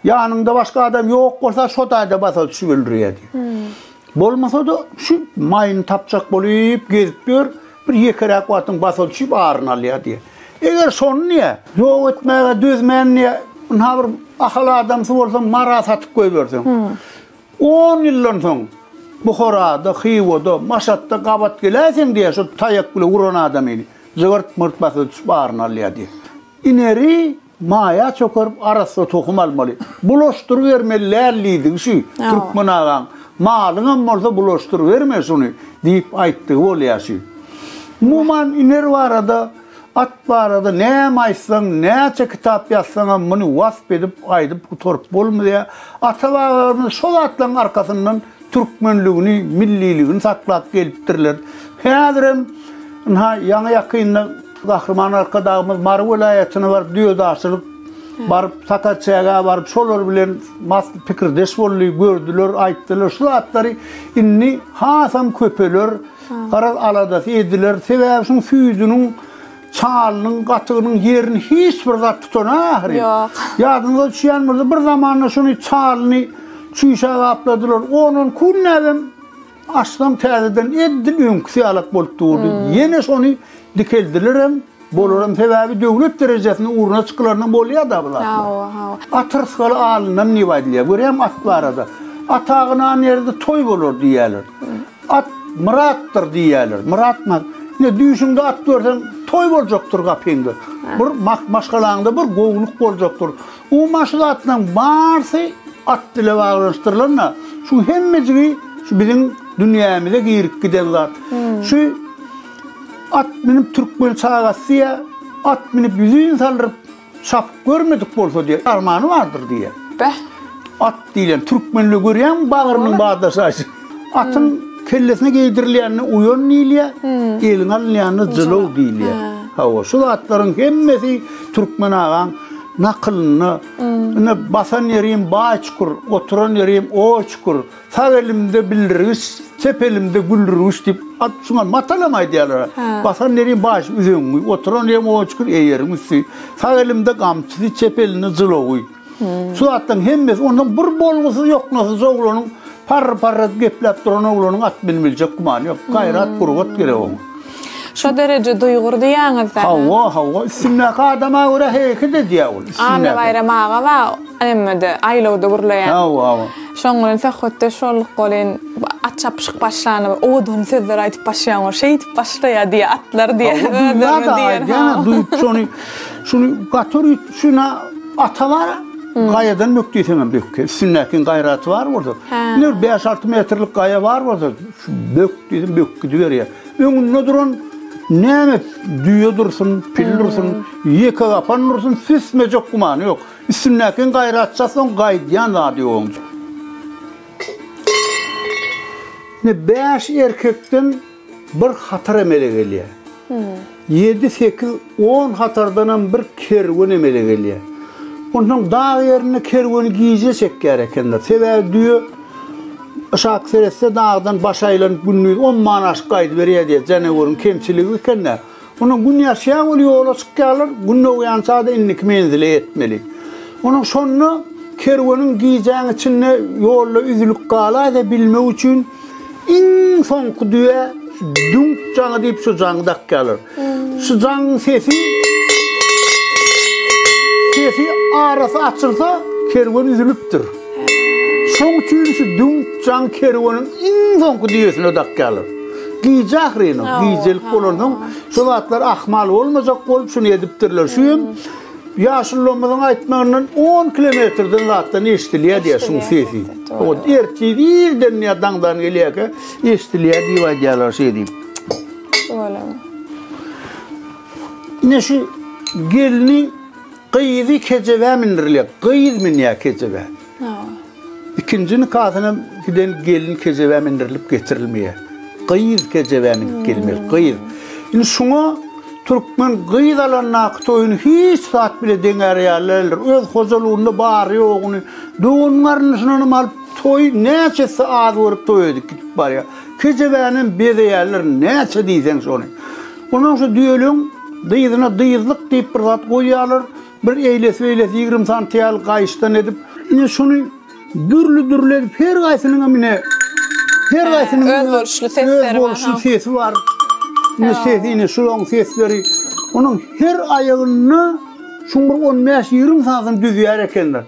Ýanyňda başga adam ýok bolsa, şo taýda basa düşüp öldürýär diýýär. Bolmasa-da şu maýyny tapjak bolup gezip ýör, bir ýekeräk wagtyň basa düşüp aryny alýar diýýär. Eger şony diýýär, ýok etmäge dözmän diýýär, ynha bir Ahal adamsy bolsa Mara satyp goýberseň. On ýyldan soň Buharada, Hywada, Maşatda gabat geläýseň diýýär, şo taýak bile uran adamyny jygyrt-mygyrt basa düşüp aryny alýar diýýär. Ineri Maýa çökerip arassa tohum almaly. Bulaşdyrybermeli däl diýdigi şü, türkmen agaň. Malyňam bolsa bulaşdyryberme şuny diýip aýtdygy bolýa şü. Umuman iner barada, at barada näme aýtsaň, näçe kitap ýazsaňam muny wasp edip aýdyp gutaryp bolmaýa. Ata-babalarymyz şo zatlaryň arkasyndan türkmenligini, milliligini saklap gelipdirler. Häzirem ynha ýaňy-ýakynda Gahryman Arkadagymyz Mary welaýatyna baryp düýedaşçylyk baryp Sakarçägä baryp şolar bilen mas pikirdeş boldy, gördüler, aýtdylar. Şu zatlary indi hasam köpeler, garaz aladasy ediler. Sebäbi şuň süýdüniň, çalynyň, gatygynyň ýerini hiç bir zat tutanok ahyry. Ýok. Ýadyňyza düşýän bolsa bir zamanda şuny çalyny çüýşä gapladylar. Ondan künläbem Açsaň täzeden edil öňküsi ýalak bolup durdy. Ýene şony dikeldilerem, bolaram sebäbi döwlet derejesinde ugruna çykylaryndan bolýar-da bu zatlar. Hawa, hawa. At rysgaly alyndan diýip aýdylýar. Görýäňmi at barada. At agynan ýerde toý bolar diýýärler. At myratdyr diýýärler. Myrat ma? Ine düýşüňde at görseň toý boljakdyr gapyňda. Bir maşgalaňda bir gowulyk boljakdyr. Umuman şu zatlaryň barsy at bile baglanyşdyrylanda şu hemmejigi şu biziň dünýämize girip giden zat. Şu at münüp türkmen çagasy diýýär, at münüp ýüzin saldyryp çapyp görmedik bolsa diýýär, armany bardyr diýýär. Beh. At diýlen türkmenli görýäňmi bagrynyň badaşaýşy. Atyň kellesine geýdirilýänine uýan diýilýär, eliňe alynýanyna jylaw diýilýär. Hawa, şu zatlaryň hemmesi türkmen agaň nakylynda. Ine, basan ýerim baý çukur, oturan ýerim oý çukur, sag elimde bildirgiç, çep elimde güldürgiç diýip, at şuňa matalam aýdýarlar. Basan ýerim baý üzeňňi, oturan ýerim oý çukur, eýeriň üsti. Sag elimde gamçysy, çep elinde jylawy. Şu zatlaryň hemmesi ondan bir bolgusyz ýoknasyz oglanyň. Parr-parr edip gepläp duran oglanyň at münübiljek gümany ýok. Gaýrat, gurbat gerek oňa. Şo dereje duýgur diýýäňiz-dä? Hawa, hawa. Üstündäki adama görä hereket edýär ol. Anna Baýram aga bar, emmede, aýlawda gürleýän. Hawa, hawa. Şoň bilen söhbetdeş bolduk welin, at çapyşyk başlanda bir owadan sözler aýdyp başlaýaň, ol şeýdip başlaýar diýýär, atlar diýýär, özlerine diýýär. Hawa, duýup şony, şuny gaty bir şuna ata bar, gaýadan bök diýseňem bökýär. Üstündäkiň gaýraty bar bolsa, ine bir bäş-alty metrlik gaýa bar bolsa, şu bök diýseň böküp gidiberýär. Öňünde duran näme düýe dursun, pil dursun, ýeke gapan dursun, süsmejek gümany ýok. Üstündäkiň gaýraty çatsaň gaýdýan zady ýok oň. Ine bäş erkekden bir hatar emele gelýär. Ýedi, sekiz, on hatardanam bir kerwen emele gelýär. Onsoň dag ýerinde kerweni gije çekýär ekenler. Sebäbi düýe yşak seretse dagdan baş aýlanyp gündiz omman aşyp gaýdyberýär diýýär. Janaweriň kemçiligi eken-dä. Ondan gün ýaşýar ol ýola çykýarlar, gün dogýança-da indiki menzile ýetmeli. Onuň şonda kerweniň gijäň içinde ýolda üzülip galaýsa bilmek üçin iň soňky düýä düňk jaňy diýip şu jaňy dakýarlar. Şu jaňyň sesi sesi arasy açylsa kerwen üzülipdir. Şoň üçin şu düňk jaň kerweniň iň soňky düýesine dakýarlar. Gije ahyryn o, gijelik bolansoň şu zatlar ahmal bolmajak bolup şuny edipdirler. Şu hem ýaşulularymyzyň aýtmagyndan on kilometrden zatdan eşidilýär diýýär şuň sesi. O ertir irden ýa daňdan gelýärkä eşidilýär diýip aýdýarlar şeý diýip. Ine şu gelni gyzy kejebä mündirilýär. Gyz münýär kejebä. Ikinji nikasyna giden gelin kejebä mindirilip getirilmeýär. Gyz kejebä minip gelmeli, gyz. Indi şuňa türkmen gyz alandaky toýuny hiç zat bile deňär ýaly däldir. Öz hojalygynda bary-ýoguny, dogan-garyndaşyndanam alyp, toýy näçe etse az görüp toý edip gidip barýar. Kejebänem bezeýärler, näçe diýseň şony. Ondan şu düýeleň dyzyna dyzlyk diýip bir zat goýýarlar. Bir eýlesi-beýlesi 20 santy ýaly gaýyşdan edip, ine şuny dürli-dürli edip, her haýsynyňam ine her haýsynyň özboluşly sesleri bar. Özboluşly sesi bar. Ine sesi, ine şularyň sesleri. Onuň her aýagynda şuň bir 15-20 sanysyny düzýär ekenler.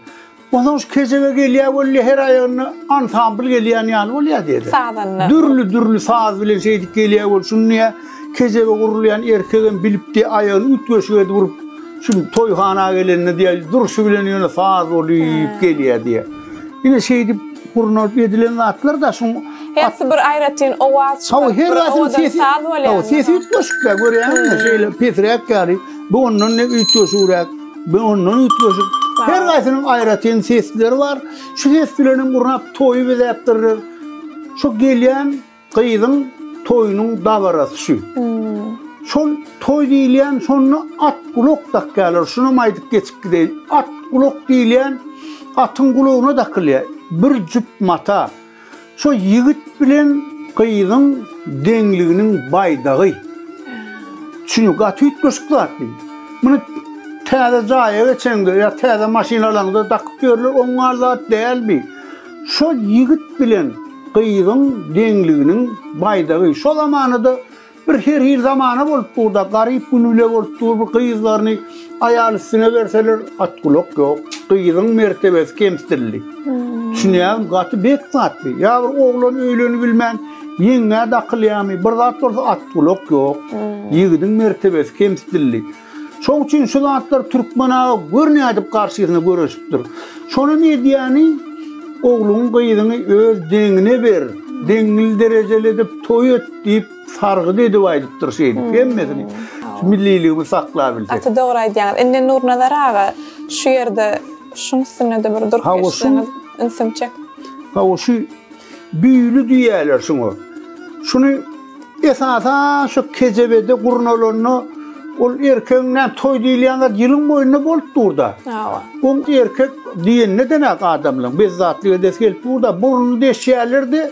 Onsoň şu kejebe gelýär bolýar, her aýagynda ansambl gelýän ýaly bolýar diýdi. Sazanda. Dürli-dürli saz bilen şeýdip gelýär bol. Şuny diýýär, kejebe gurulýan erkegem bilip diýýär, aýagyny üýtgeşik edip urup, şu toýhana gelende diýýär, durşy bilen ýöne saz bolup gelýär diýýär. Ine şeýdip gurnalyp edilen zatlar da şuň Hersi bir aýratyn owaz çykaryp, her bir haýsynyň owadan sesi, saz bolýar. Hawa, sesi üýtgeşik-dä, görýäňizmi, şeýle pesräk ýaly, bu ondan-da üýtgeşigräk. Bu ondan üýtgeşik. Her haýsynyň aýratyn sesleri bar. Şu ses bilen hem gurnap toýy bezäpdirler. Şu gelýän gyzyň toýunyň dabarasy şu. Şol toý diýilýän şonda at gulak dakýarlar. Şunam aýdyp geçip gideýin. At gulak diýilýän atyň gulagyna dakylýar. Bir jüp mata. Şo ýigit bilen gyzyň deňliginiň baýdagy. Çünki gaty üýtgeşik zat bi. Muny täze jaýa geçeňde ýa täze maşyn alaňda dakyp ýörler, oňňal zat däl bi. Şo ýigit bilen gyzyň deňliginiň baýdagy. Şo zamanada Bir her hili zamana bolup dur-da, garyp gün bile bolup dur, bir gyzlaryny aýal üstüne berseler, at-gulak ýok. Gyzyň mertebesi kemsidildi. Düşünýäňmi, gaty bet zat bi. Ýa bir oglan öýlenibilmän, ýeňňä dakylýarmy, bir zat bolsa at-gulak ýok. Ýigidiň mertebesi kemsidildi. Şoň üçin şu zatlar türkmen aga gör nädip garşysyna göreşipdir. Şonam edýäni ogluň gyzyňy öz deňine ber, deňli derejeli edip toý et diýip sargyt edip aýdypdyr şeýdip hemmesini. Şu milliligimizi saklabilsek. Gaty dogry aýdýaňyz. Indi Nurnazar aga şu ýerde şuň üstünde-de bir durup geçseňiz ünsüm çek. Hawa şu Büýli diýýärler şuňa. Şuny esasan şu kejebede gurnalanda ol erkegiň näme toý diýilýän zat ýylyň boýunda bolup dur-da. Hawa. Oň erkek diýenine-de näk adamlaryň bezzatlyk edesi gelip dur-da, burnuny deşýärler-de,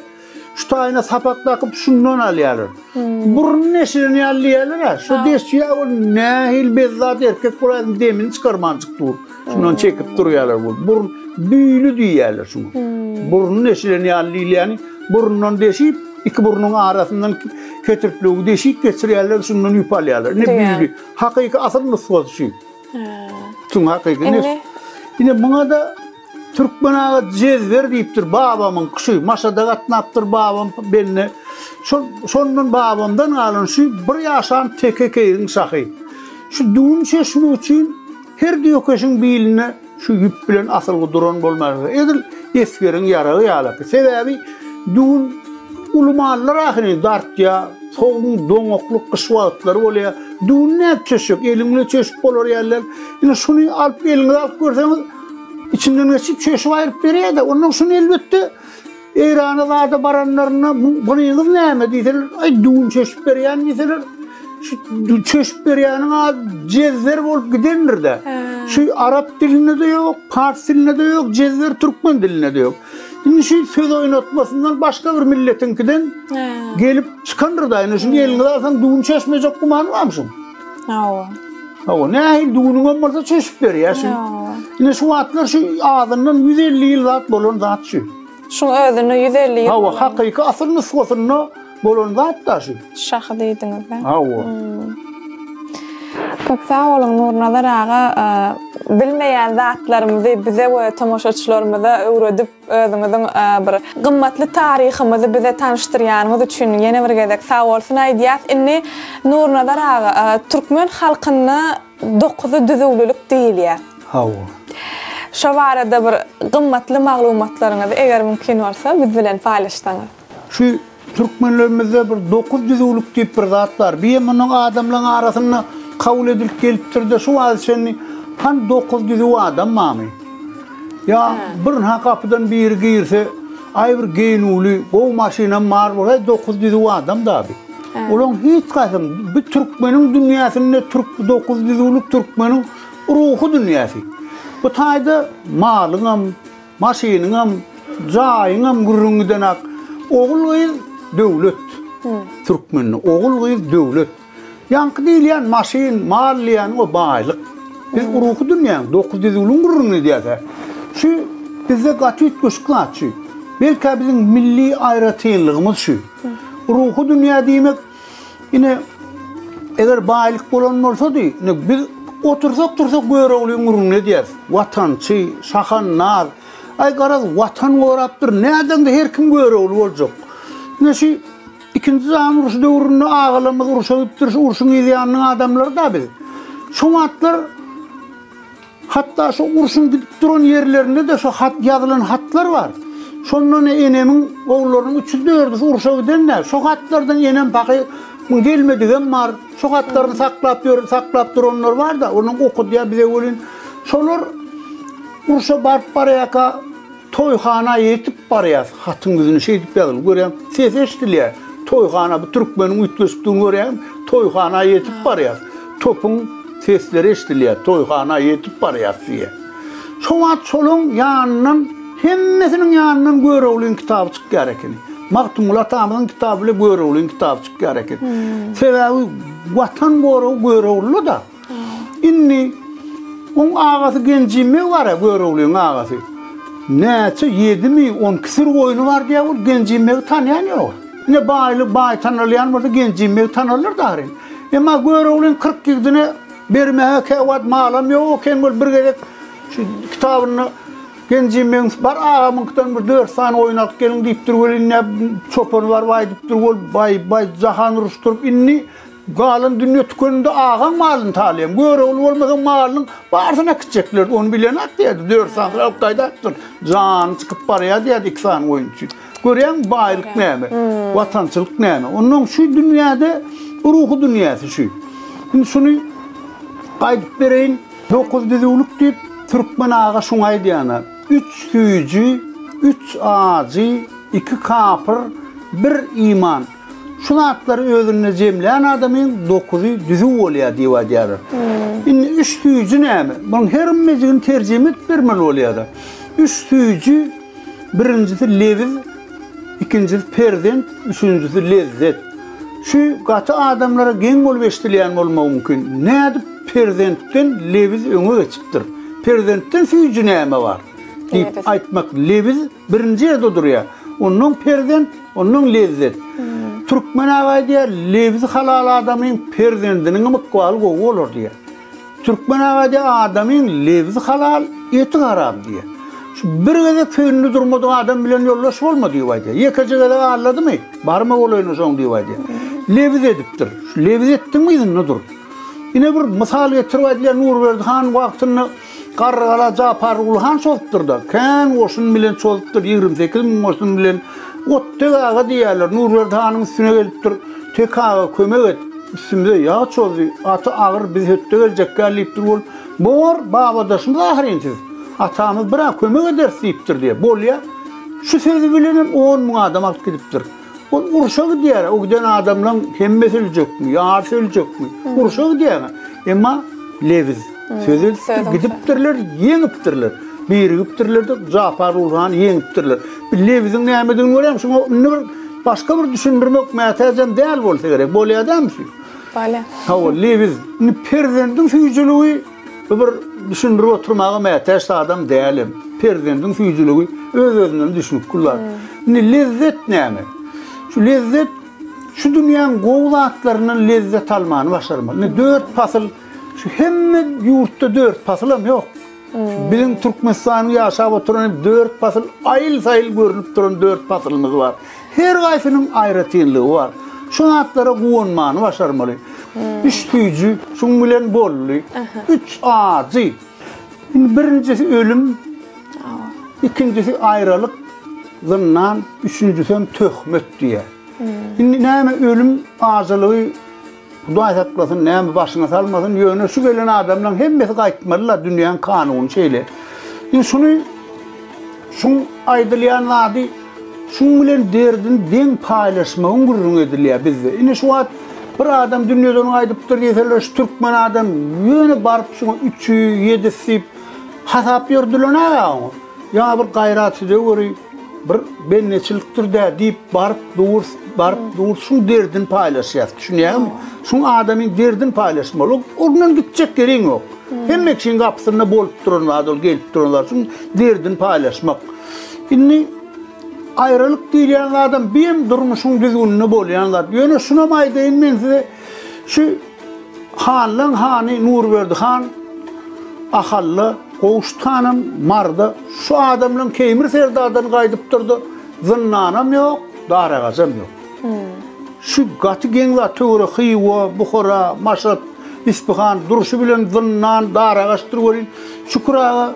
şu taýyna sapak dakyp şundan alýarlar. Burnuny deşilen ýaly diýýärler-ä. Şu deşýär ol nähili bezzat erkek bolaýsyn demini çykarmanjyk dur. Şundan çekip durýarlar bu. Burun büýli diýýärler şuňa. Burny deşilen ýaly diýilýäni burundan deşip, iki burnuň arasyndan ketirtlewügi deşip geçirýärler, şundan ýüp alýarlar. Ine büýli. Hakyky asyl nusgasy şu. Şuň hakyky. Ine, ine muňa-da Türkmen aga jezwer diýipdir babamyň şu Maşada gatnapdyr babam bende. Şol şondan babamdan galan şu bir ýaşan teke keýigiň şahy. Şu düwün çeşmek üçin her düýekeşiň bilinde şu ýüp bilen asylgy duran bolmaly. Edil esgeriň ýaragy ýalyky. Sebäbi düwün uly mallar ahyry dartýar. Sowugyň doňaklyk gyş wagtlary bolýar. Düwün nädip çeşjek? Eliň bilen çeşip bolar ýaly däl. Ine şuny alyp eliňize alyp görseňiz içinden geçip çeşip aýryp berýär-de. Ondan şuny elbetde Eýrana zada baranlarynda bunyňyz näme diýseler, aý düwün çeşip berýän diýseler, şu çeşip berýäniň ady jezwer bolup gidendir-de. Şu arap dilinde-de ýok, pars dilinde-de ýok, jezwer türkmen dilinde-de ýok. Indi şu söz oýnatmasyndan başga bir milletiňkiden gelip çykandyr-da. Indi şuny eliňize alsaň düwün çeşmejek gümany barmy şuň? Hawa. Hawa, nähili düwüniňem bolsa çeşip berýär şu. Indi şu wagtlar şu azyndan 150 ýyl zat bolan zat şu. Şuň özünde 150 ýyl. Hawa, hakyky asyl nusgasynda bolan zat da şu. Şahy diýdiňiz-dä. Hawa. Köp sag boluň Nurnazar aga, bilmeýän zatlarymyzy bize we tomaşaçylarymyza öwredip, özüňiziň bir gymmatly taryhymyzy bize tanyşdyrýanyňyz üçin ýene bir gezek sag bolsun aýdýas. Indi Nurnazar aga, türkmen halkynda dokuzy düzüwlilik diýilýär. Hawa. Şo barada bir gymmatly maglumatlaryňyzy eger mümkin bolsa biz bilen paýlaşsaňyz. Şu türkmenlerimizde bir dokuz düzüwlik diýip bir zat bar. Biýem munuň adamlaň arasynda kabul edilip gelipdir-de şu wagta çenli hany dokuz düzüw adam barmy? Ýa bir ha gapydan biri girse, aý bir geýnüwli, gowy maşynam bar bolsa, dokuz düzüw adam da bi. Olaň hiç haýsy bu türkmeniň dünýäsinde türk dokuz düzüwlik türkmeniň ruhy dünýäsi. Bu taýda malyňam, Maşynyňam, jaýyňam gürrüň gidenak. Ogul-gyz döwlet. Türkmende ogul-gyz döwlet. Ýaňky diýilýän maşyn, mal diýýän o baýlyk. Biz ruhy dünýäň, dokuz düzüwliň gürrüňini edýäs-ä. Şu bizde gaty üýtgeşik zat şu. Belkä biziň milli aýratynlygymyz şu. Ruhy dünýä diýmek Ine, eger baýlyk bolan bolsady, ine biz otursak-tursak Göroglyň gürrüňini edýäris. Watançy, şahandaz. Aý, garaz, Watan gorapdyr, nädeňde her kim Görogly boljak. Ine şu Ikinji jahan urşy döwründe agalarymyz urşa gidipdir, şu urşuň yz ýanynyň adamlary-da biz. Şo wagtlar Hatda şo urşuň gidip duran ýerlerinde-de şo hat ýazylan hatlar bar. Şondan enemiň ogullarynyň üçüsi-dördüsi urşa giden-dä. Şo hatlardan enem pahyr muň gelmedigem bar. Şo hatlaryny saklap ýör, saklap duranlar bar-da, onuň okadýar bize welin, şolar urşa baryp barýarka Toýhana ýetip barýas, hatyň ýüzüne şeýdip ýazylgy görýäň, sesi eşidilýär. Toýhana, bu türkmeniň üýtgeşikdigini görýäňmi? Toýhana ýetip barýas, topuň sesleri eşidilýär, toýhana ýetip barýas diýýär. Şo wagt şolaň ýanyndan, hemmesiniň ýanyndan Göroglyň kitaby çykýar ekeni. Magtymguly atamyzyň kitaby bile Göroglyň kitaby çykýar eken. Sebäbi Watan goragy Göroglyda-da. Indi oň agasy Genjimbeg bar-a, Göroglyň agasy. Näçe, ýedimi, on küsür goýny bar diýýär, ol Genjimbegi tanýan ýok. Ine baýly, baý tanalýan bolsa Genjimbegi tanarlar dagyn. Emma Göroglyň 40 ýigdine bermäge käwagt malam ýok eken, ol bir gezek şu kitabynda Genjimbegiň bar agamyňkydan bir dört sany goýun alyp geliň diýipdir welin, ine çopany baryp aýdypdyr, ol baý, baý jahan uruşdyryp indi Galan dünýe tükenende agaň malyny talaýaň. Görogly bolmasaň malynyň barysyny äkitjeklerdi. Ony bilenak diýerdi. Dört sanysyny alyp gaýdapdyr. Jany çykyp barýar diýerdi iki sany goýun üçin. Görýäňmi baýlyk näme? Watançylyk näme? Onnoň şu dünýäde ruhy dünýäsi şu. Indi şuny gaýdyp bereýin. Dokuz düzüwlik diýip türkmen aga şuňa aýdýana. Üç süýji, üç ajy, iki kapyr, bir iman. Şu zatlary özünde jemlän adamyň dokuzy düzüw bolýar diýip aýdýarlar. Indi üç süýji näme? Munuň her mejigini terjime edip bermeli bolýar-da. Üç süýji, birinjisi lebiz, ikinjisi perzent, üçünjisi lezzet. Şu gaty adamlara geň bolup eşidilýän bolmagy mümkin. Nädip perzentden lebiz öňe geçipdir? Perzentden süýji näme bar? diýip aýtmak lebiz birinji ýerde durýar. Onnoň perzent, onnoň lezzet. Türkmen aga aýdýar, lebzi halal adamyň perzendiniňem ykbaly gowy bolar diýýär. Türkmen aga diýýär, adamyň lebzi halal, eti haram diýýär. Şu bir gezek söýünli durmadyk adam bilen ýoldaş bolma diýip aýdýar. Ýekeje gezek aldadymy, barma golaýyna şoň diýip aýdýar. Lebiz edipdir. Şu lebiz etdiňmi yzynda dur. Ine bir mysal getirip aýdylýar, Nurberdi han wagtynda Garrygala Japarguly han çozupdyr-da. Kän goşun bilen çozupdyr, 28 müň goşun bilen. Ottek aga diýýärler, Nurberdi hanyň üstüne gelipdir. Tek aga kömek et, üstümize ýag çozdy, gaty agyr, biz hötde geljekgä diýipdir. Ol, Bor, babadaşymyz ahyryn siz. Atamyz bir-ä kömek ederis diýipdir diýýär. Bolýa. Şu sözi bilenem on müň adam alyp gidipdir. Ol urşa gidýär. O giden adamlaň hemmesi öljekmi, ýarysy öljekmi? Urşa gidýär. Emma lebiz söz edipdir, gidipdirler, ýeňipdirler. Birigipdirler-de, Japar Ulhany ýeňipdirler. Bir lebiziň nämedigini görýäňmi? Şuňa indi bir başga bir düşündirmek mätäjem däl bolsa gerek. Bolýar dälmi şu? Bolýar. Hawa, lebiz. Indi perzendiň süýjüligi Bu bir düşündirip oturmaga mätäç zadam dälem. Perzendiň süýjüligi öz-özünden düşünikli zat. Indi lezzet näme? Şu lezzet şu dünýäň gowy zatlaryndan lezzet almany başarmaly. Indi dört pasyl şu hemme ýurtda dört pasylam ýok. Biziň Türkmenistanyň ýaşap oturan dört pasyl aýyl-saýyl görnüp duran dört pasylymyz bar. Her gaýsynyň aýratynlygy bar. Şu zatlara guwanmany başarmaly. Üç süýji, şuň bilen boldy. Üç ajy. Indi birinjisi ölüm, ikinjisi aýralyk, zyndan, üçünjisem töhmet diýýär. Indi näme ölüm ajylygy Hudaý saklasyn, näme başyňa salmasyn, ýöne şu gelen adamlaryň hemmesi gaýtmalylar, dünýäň kanuny şeýle. Indi şuny şuň aýdylýan zady şuň bilen derdini deň paýlaşmagyň gürrüňi edilýär bizde. Indi şu wagt bir adam dünýeden gaýdypdyr diýseler, şu türkmen adam ýöne baryp şuňa üçi, ýedisi diýip hasap ýördülen-ä oňa. Ýa bir gaýrat edeweri. Bir bendeçilikdir-dä diýip baryp durus, baryp durus, şuň derdini paýlaşýas, düşünýäňmi? Şuň adamyň derdini paýlaşmaly. Ondan gitjek ýeriň ýok. Hemme kişiň gapysynda bolup duran zat ol, gelip duran zat. Şuň derdini paýlaşmak. Indi aýralyk diýilýän zadam biem durmuşyň düzgüninde bolýan zat. Ýöne şunam aýdaýyn men size, şu hanlaň hany Nurberdi han Ahalda Gowşut hanam Maryda şu adamlaň Keýmir serdardan gaýdypdyrda zyndanam ýok, daragajam ýok. Şu gaty geň zat töwerek Hywa, Buhara, Maşat, Ispyhan durşy bilen zyndan, daragaçdyr welin Şükür aga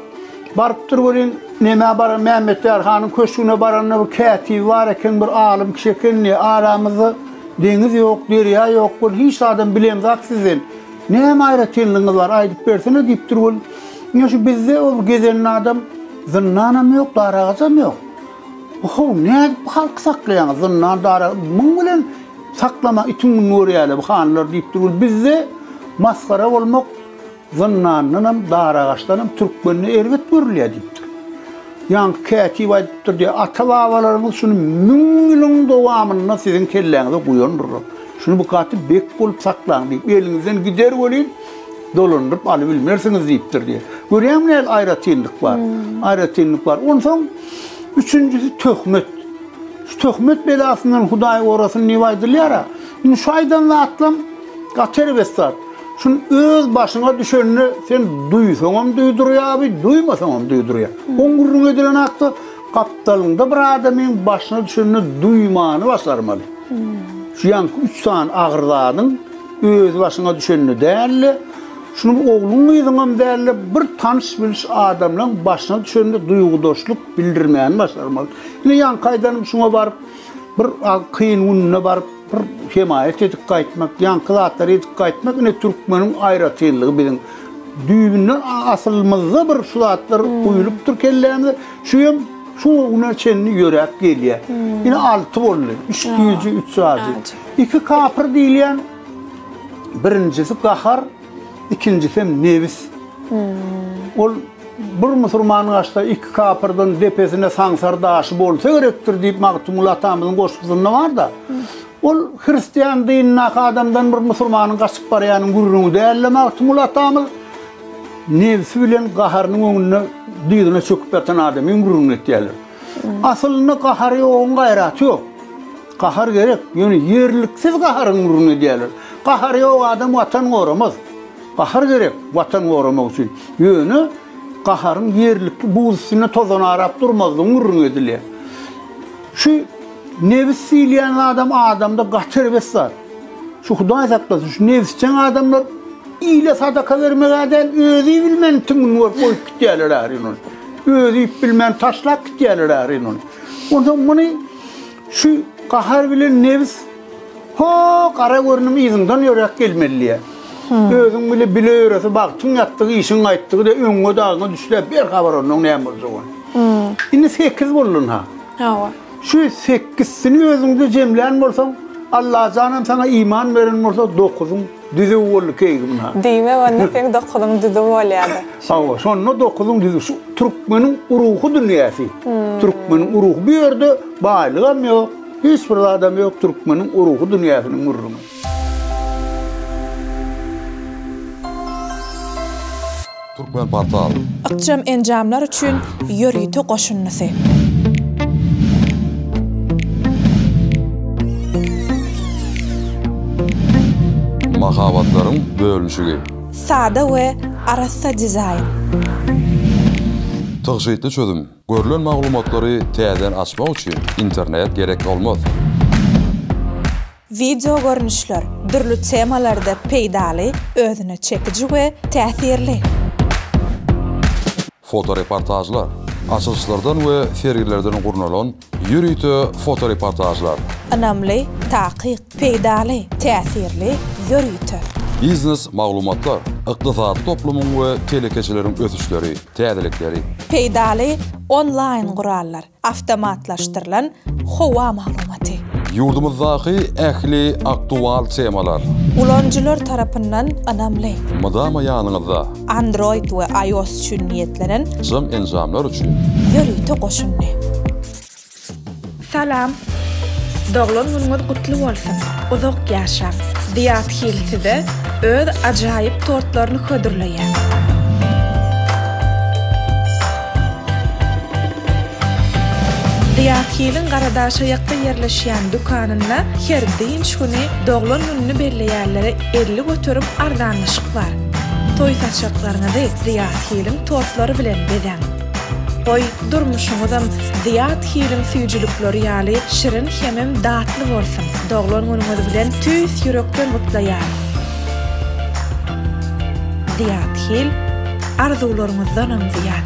barypdyr welin nemä baran Mämmetýar hanyň köşgüne baranda bir kätibi bar eken bir alym kişi eken diýýär aramyzda deňiz ýok, derýa ýok bir hiç zadam bilemzak sizden. Näme aýratynlygyňyz bar, aýdyp bersene diýipdir ol. Ine şu bizde ol gezen adam zyndanam ýok, daragajam ýok. Ohow, nädip bu halky saklaýaňyz, zyndan, darag, muň bilen saklama itiň gününi görýärler bu hanlar diýipdir ol. Bizde masgara bolmak zyndandanam, daragaçdanam türkmende erbet görülýär diýipdir. Ýaňky kätip aýdypdyr diýýär, ata-babalaryňyz şuny müň ýylyň dowamynda siziň kelläňize guýandyrlar. Şuny bu gaty bek bolup saklaň diýip, eliňizden gider welin, dolandyryp alybilmersiňiz diýipdir diýýär. Görýäňmi nähili aýratynlyk bar? Aýratynlyk bar. Onsoň üçünjisi töhmet. Şu töhmet belasyndan Hudaý gorasyn diýip aýdylýar-a. Indi şu aýdan zatlam gaty erbet zat. Şuny öz başyňa düşende sen duýsaňam duýdurýar bi, duýmasaňam duýdurýar. Oň gürrüň edilen hakda gapdalyňda bir adamyň başyna düşende duýmany başarmaly. Şu ýaňky üç sany agyr zadyň öz başyňa düşende däl-de, şuny ogluň-gyzyňam däl-de, bir tanyş-biliş adamlaň başyna düşende duýgudaşlyk bildirmäni başarmaly. Ine ýaňky aýdanym şuňa baryp bir kyn gününde baryp Bir hemaýat edip gaýtmak, ýaňky zatlary edip gaýtmak ine türkmeniň aýratynlygy biziň. Düýbünden asylymyzda bir şu zatlar guýlupdyr kellämize. Şu hem şu güne çenli ýöräp gelýär. Ine alty boldy. Üç süýji, üç ajy. Iki kapyr diýilýän birinjisi gahar, ikinjisem nebis. Ol bir musurman gaçsa iki kapyrdan depesine saňsar daşy bolsa gerekdir diýip Magtymguly atamyzyň goşgusynda bar-da. Ol hristian dinindäki adamdan bir musurmanyň gaçyp barýanyň gürrüňi däl-de Magtymguly atamyz. nebsi bilen gaharynyň öňünde dyzyna çöküp ýatan adamyň gürrüňini etýärler. Aslynda gahary ýoguň gaýraty ýok. Gahar gerek, ýöne ýerliksiz gaharyň gürrüňini edýärler. Gahary ýok adam watan goramaz. Gahar gerek watan goramak üçin. Ýöne gaharyň ýerlikli buz üstünde tozan arap durmazlygyň gürrüňi edilýär. Şu nebis diýilýän zadam adamda gaty erbet zat. Şu Hudaý saklasyn, şu nebisjeň adamlar ile sadaka bermeg-ä däl, özi bilmän tüňňüni görüp goýup gitýärler ärin ony. Özi iýip bilmän taşlap gitýärler ärin ony. Onsoň muny şu gahar bilen nebis ho gara görnüm yzyňdan ýöräp gelmeli diýýär. Özüň bile bile ýöresi bagtyň ýatdygy, işiň gaýtdygy-da öňňe dagyňa düşse ber habar onnoň näme boljagyny. Indi sekiz boldy-ha. Hawa. Şu sekizsini özüňde jemlän bolsaň, Allajanam saňa iman beren bolsa, dokuzyň düzüw boldy keýgim-ha. Diýmek, onda seň dokuzyň düzüw bolýady. Hawa, şonda dokuzyň düzüw. Şu türkmeniň ruhy dünýäsi. Türkmeniň ruhy. Bu ýerde baýlygam ýok, hiç bir zadam ýok, türkmeniň ruhy dünýäsiniň gürrüňi. Türkmenportal. Ykjam enjamlar üçin ýörite goşundysy. Mahabatlaryň bölünişigi. Sada we arassa dizaýn. Tygşytly çözüm. Görlen maglumatlary täzeden açmak üçin internet gerek bolmaz. Wideo görnüşler, dürli temalarda peýdaly, özüne çekiji we täsirli. Fotoreportažlar, açylyşlardan we sergilerden gurnalan ýörite fotoreportažlar. Ynamly, takyk, peýdaly, täsirli, ýörite. Biznes maglumatlar, ykdysady toplumyň we telekeçileriň ösüşleri, täzelikleri. Peýdaly onlaýn gurallar. Awtomatlaşdyrylan howa maglumaty. Ýurdumyzdaky ähli aktual temalar. Ulanyjylar tarapyndan ynamly. Mydama ýanyňyzda. Android we iOS üçin niýetlenen. Jam enjamlar üçin. Ýörite goşundy. Salam! Doglan günüňiz gutly bolsun! Uzak ýaşaň! Zyýat Hil size öz ajaýyp tortlaryny hödürleýär. Zyýathiliň Garadaşaýakda ýerleşýän dükanynda her dynç güni doglan gününi belleýänlere 50% arzanlaşyk bar. Toý saçaklaryňyzy Zyýathiliň tortlary bilen bezäň! Goý, durmuşyňyzam Zyýat Hiliň süýjülikleri ýaly şirin hemem datly bolsun! Doglan günüňiz bilen tüýs ýürekden gutlaýarys! Zyýat Hil, arzuwlaryňyzdanam zyýat!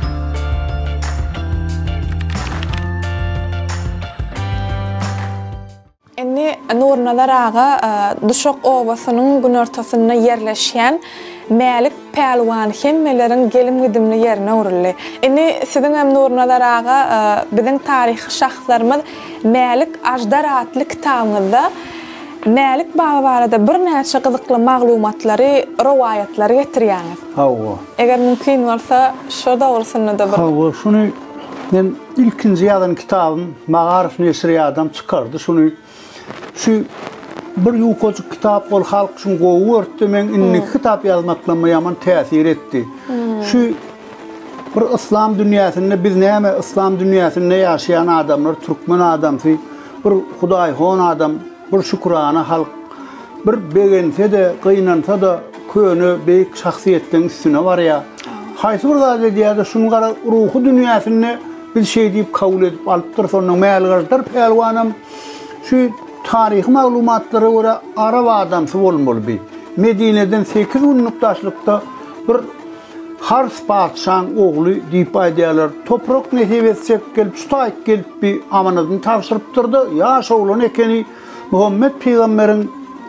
Indi Nurnazar aga Duşak obasynyň günortasynda ýerleşýän Mälik pälwan hemmeleriň gelim-gidimli ýerine öwrüldi. Indi siziňem Nurnazar aga biziň taryhy şahslarymyz Mälik aždar atly kitabyňyzda Mälik baba barada birnäçe gyzykly maglumatlary, rowaýatlary getirýäňiz. Hawa. Eger mümkin bolsa, şo dogrusynda-da bir. Hawa, şuny men ilkinji ýazan kitabym Magaryf neşirýadam çykardy şuny. Şu bir ýukajyk kitap ol halk şuny gowy görüpdi, meň indiki kitap ýazmaklaryma ýaman täsir etdi. Şu bir yslam dünýäsinde biz näme yslam dünýäsinde ýaşaýan adamlar, türkmen adamsy bir hudaýhon adam, bir şükürana halk. Bir begense-de, gynansa-da köne beýik şahsyýetleň üstüne barýar. Haýsy bir zat edýär-de, şuny gara ruhy dünýäsinde biz şeý diýip kabul edip alypdyrys. Onnoň Mäligaždar pälwanam şu taryhy maglumatlara görä arap adamsy bolmaly bi. Medineden sekiz günlük daşlykda bir Hars patyşaň ogly diýip aýdýarlar. Toprak nesip etjek gelip şu taýyk gelip bi amanadyny tabşyrypdyr-da, ýaş oglan ekeni. Muhammet pygamberiň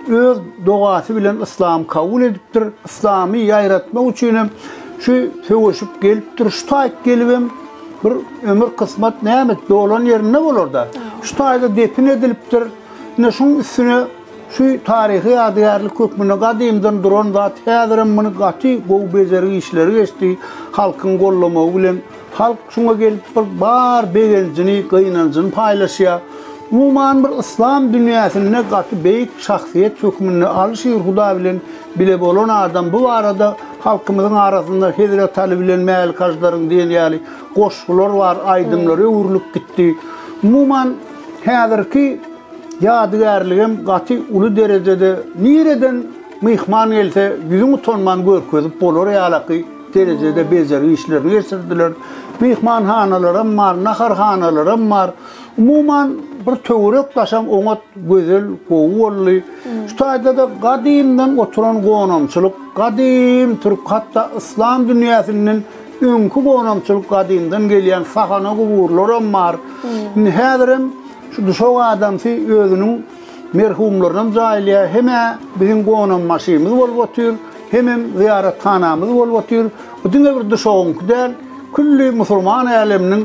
öz dogasy bilen yslamy kabul edipdir. Yslamy ýaýratmak üçin hem şu söweşip gelipdir. Şu taýyk gelibem bir ömür kysmat näme dolan ýerinde bolarda. Şu taýda depin edilipdir. Ine şuň üstüne şu taryhy ýadygärlik hökmünde gadymdan duran zat häzirem muny gaty gowy bejergi işleri geçdi. Halkyň gollamagy bilen Halk şuňa gelip bir bar begenjini, gynanjyny paýlaşýar. Umuman bir yslam dünýäsinde gaty beýik şahsyýet hökmünde Alyşir Huda bilen bile bolan adam bu barada. Halkymyzyň arasynda Hezret Aly bilen Mälik Aždaryň diýen ýaly goşgular bar, aýdymlara öwrülip gitdi. Umuman, häzirki ýadygärligem gaty uly derejede nireden myhman gelse ýüzüň utanman görkezip bolar ýalaky derejede bejergi işlerini geçirdiler. Myhmanhanalaram bar, naharhanalaram bar. Umuman, bir töwerek daşam oňat, gözel, gowy boldy. Şu taýda-da gadymdan oturan gonamçylyk, gadym türk, hatda yslam dünýäsinden öňki gonamçylyk gadymdan gelýän sahana guburlaram bar. Indi häzirem şu duşak adamsy özüniň merhumlarynam jaýlaýar. Hem-ä biziň gonambaşymyz bolup otyr, hemem zyýarathanamyz bolup otyr. Bu diňe bir duşagyňky däl, külli musulman äleminiň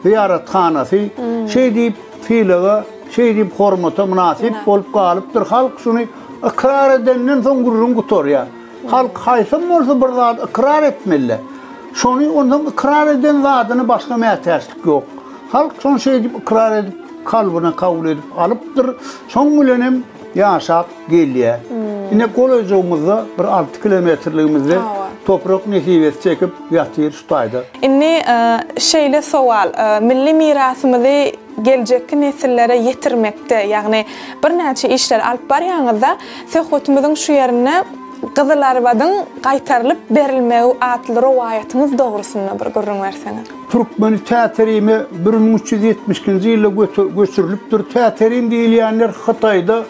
zyýarathanasy şeý diýip sylaga, şeý diýip hormata mynasyp bolup galypdyr. Halk şuny ykrar edenden soň gürrüň gutarýar. Halk haýsam bolsa bir zady ykrar etmeli. Şony onsoň ykrar eden zadyny başga mätäçlik ýok. Halk şony şeý diýip ykrar edip, kalbyna kabul edip alypdyr. Şoň bilenem ýaşap gelýär. Ine golaýjygymyzda bir alty kilometrligimizde toprak nesibesi çekip ýatyr şu taýda. Indi şeýle sowal, milli mirasymyzy geljekki nesillere ýetirmekde, ýagny birnäçe işleri alyp barýaňyzda, söhbetimiziň şu ýerinde Gyzylarbadyň gaýtarylyp berilmegi atly rowaýatyňyz dogrusynda bir gürrüň berseňiz. Türkmeni Täterime 1372-nji ýylda göçürilipdir. Täterim diýilýänler Hytaýda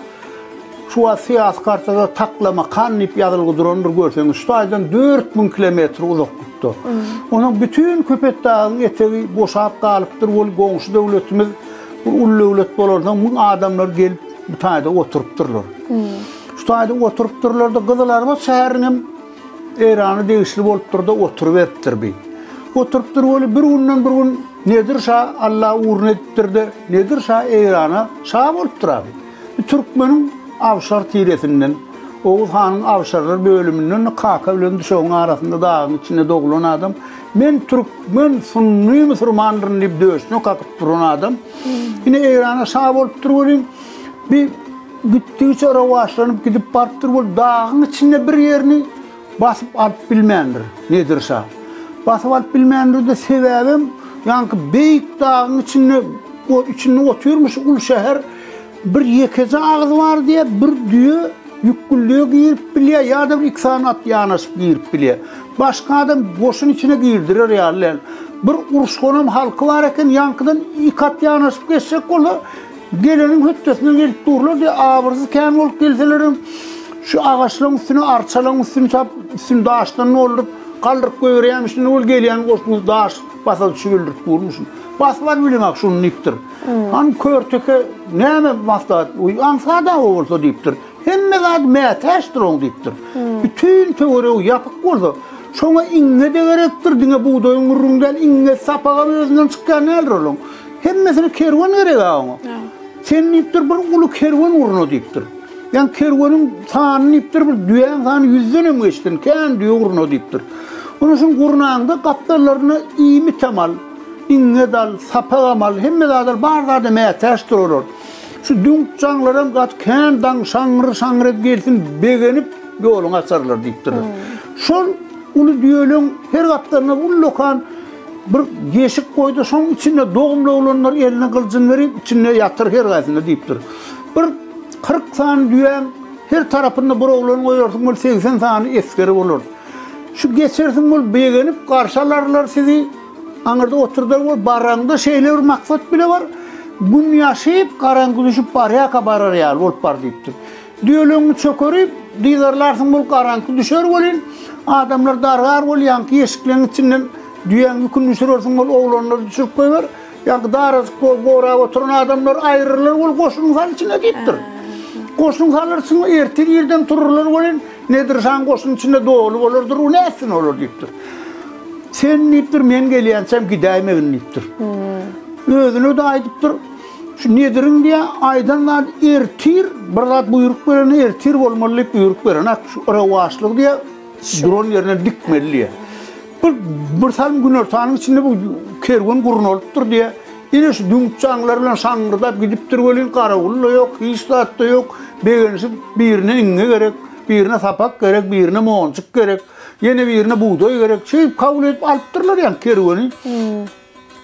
şu wagt syýasy kartada Taklamakan diýip ýazylgy durandyr görseňiz, şu taýdan 4000 kilometr uzaklykda. Onuň bütin Köpetdagyň etegi boşap galypdyr, ol goňşy döwletimiz bir uly döwlet bolansoň müň adamlar gelip bu taýda oturypdyrlar. Şu taýda oturypdyrlar-da Gyzylarbat şäheriniň Eýrana degişli bolupdyr-da oturyberipdir bi. Oturypdyr weli bir günden bir gün Nedir şa Alla ugruna edipdir-de Nedir şa Eýrana şa bolupdyr abi. Bir türkmeniň awşar tiresinden, Oguz hanyň awşarlar bölüminden kaka bilen düşegiň arasynda dagyň içinde doglan adam, men türkmen sunny musurmandyryn diýip döşüne kakyp duran adam. Ine Eýrana şa bolupdyr welin bi Gitdigiçe rowaçlanyp gidip barypdyr we dagyň içinde bir ýerini basyp alyp bilmändir Nedir şa. Basyp alyp bilmändir-de sebäbem ýaňky beýik dagyň içinde içinde otyrmyş uly şäher bir ýekeje agyz bar diýýär, bir düýe ýükgüllüge girip bilýär ýa-da bir iki sany at ýanaşyp girip bilýär. Başga adam goşun içine girdirer ýaly däl. Bir uruşganam halky bar eken, ýaňkydan iki at ýanaşyp geçjek bolsa, Geleniň hötdesinden gelip durlar diýip, abyrsyz kän bolup gelselerem, şu agaçlaryň üstüne, arçalaryň üstüni çap, üstüni daşdan dolduryp, galdyryp goýberýärmişin, ol gelýän goşuny daş basa düşüp öldürip durmuşyn. Basyp alyp bileňok şuny diýipdir. Hany körteke näme maslahat, aňsat-a o bolsa diýipdir. Hemme zat mätäçdir oň diýipdir. Bütin töweregi ýapyk bolsa, şoňa iňňe-de gerekdir, diňe bugdaýyň gürrüňi däl, iňňe sapagam özünden çykýan däldir olaň. Hemmesine kerwen gerek-ä oňa. Sen diýipdir, bir uly kerwen gurna diýipdir. Ýa kerweniň sanyny diýipdir, bir düýäň sany ýüzdenem geçsin, kän düýe gurna diýipdir. Ondan soň gurnaňda gapdallaryna iýmitem al, iňňe-de al, sapagam al, hemme zat al, bar zada mätäçdir olar. Şu düňk jaňlaram gaty kän daň şaňňyr-şaňňyr edip gelsin, begenip ýoluňy açarlar diýipdirler. Şol uly düýeleň her gapdalyna ullakan Bir deşik goýdy, şoň içinde dogumly oglanlar eline gyljyny berip, içinde ýatyr her gaýsynda diýipdir. Bir 40 sany düýäň her tarapynda bir oglan goýarsyň, ol 80 sany esgeri bolar. Şu geçersiň bol begenip garşy alarlar sizi. Aňyrda oturdar bol baraňda şeýle bir maksat bile bar. Gün ýaşyp, garaňky düşüp barýarka barar ýaly bolup bar diýipdir. Düýeleňňi çökerip, dyzarlarsyň bol garaňky düşer welin, adamlar dargar bol, ýaňky ýeşikleň içinden düýäň ýüküni düşürersiň bol, oglanlary düşürip goýber, ýaňky darajyk bol gorap oturan adamlar aýryrlar bol, goşunyň sal içine diýipdir. Goşunyň salarsyň, ertir irden tururlar welin, Nedir şaň goşunyň içinde doly bolardyr, o nätsin olar diýipdir. Sen diýipdir, men gelýänçäm gidäýmegin diýipdir. Özüne-de aýdypdyr. Şu Nediriň diýä aýdan zady ertir bir zat buýruk berende ertir bolmaly diýip buýruk beren ak şu rowaçlygy diýä duran ýerinden dikmeli diýä. Bir bir salym günortanyň içinde bu kerwen gurnalypdyr diýä. Ine şu düňk-jaňlar bilen şaňňyrdap gidipdir welin garawul-da ýok, hiç zat-da ýok. Begenişip birine iňňe gerek, birine sapak gerek, birine monjuk gerek. Ýene birine bugdaý gerek. Şeýdip kabul edip alypdyrlar ýaňky kerweni.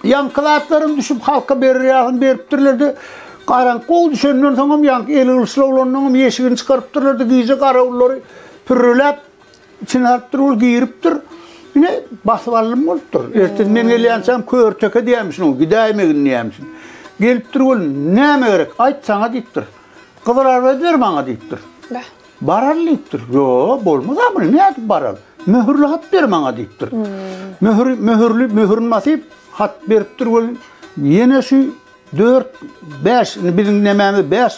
Ýaňky zatlaram düşüp halka berer ýalyny beripdirler-de, garaňky gowy düşenden soňam ýaňky eli gylyçly oglanlaryňam ýeşigini çykarypdyrlar-da, gije garawullary pürreläp, içine salypdyr, ol giripdir. Ine, basyp aldym bolupdyr. Ertesi men gelýänçäm Körteke diýýärmişin oňa, gidäýmegin diýýärmişin. Gelipdir ol, näme gerek, aýt saňa diýipdir. Gyzyl arba ber maňa diýipdir. Beh. Baral diýipdir. Ýo, bolmaz-a muny, nädip baral? Möhürli hat ber maňa diýipdir. Möhür, möhürli, möhürini basyp, hat beripdir welin, ýene şu dört, bäş, indi biziň nemämiz bäş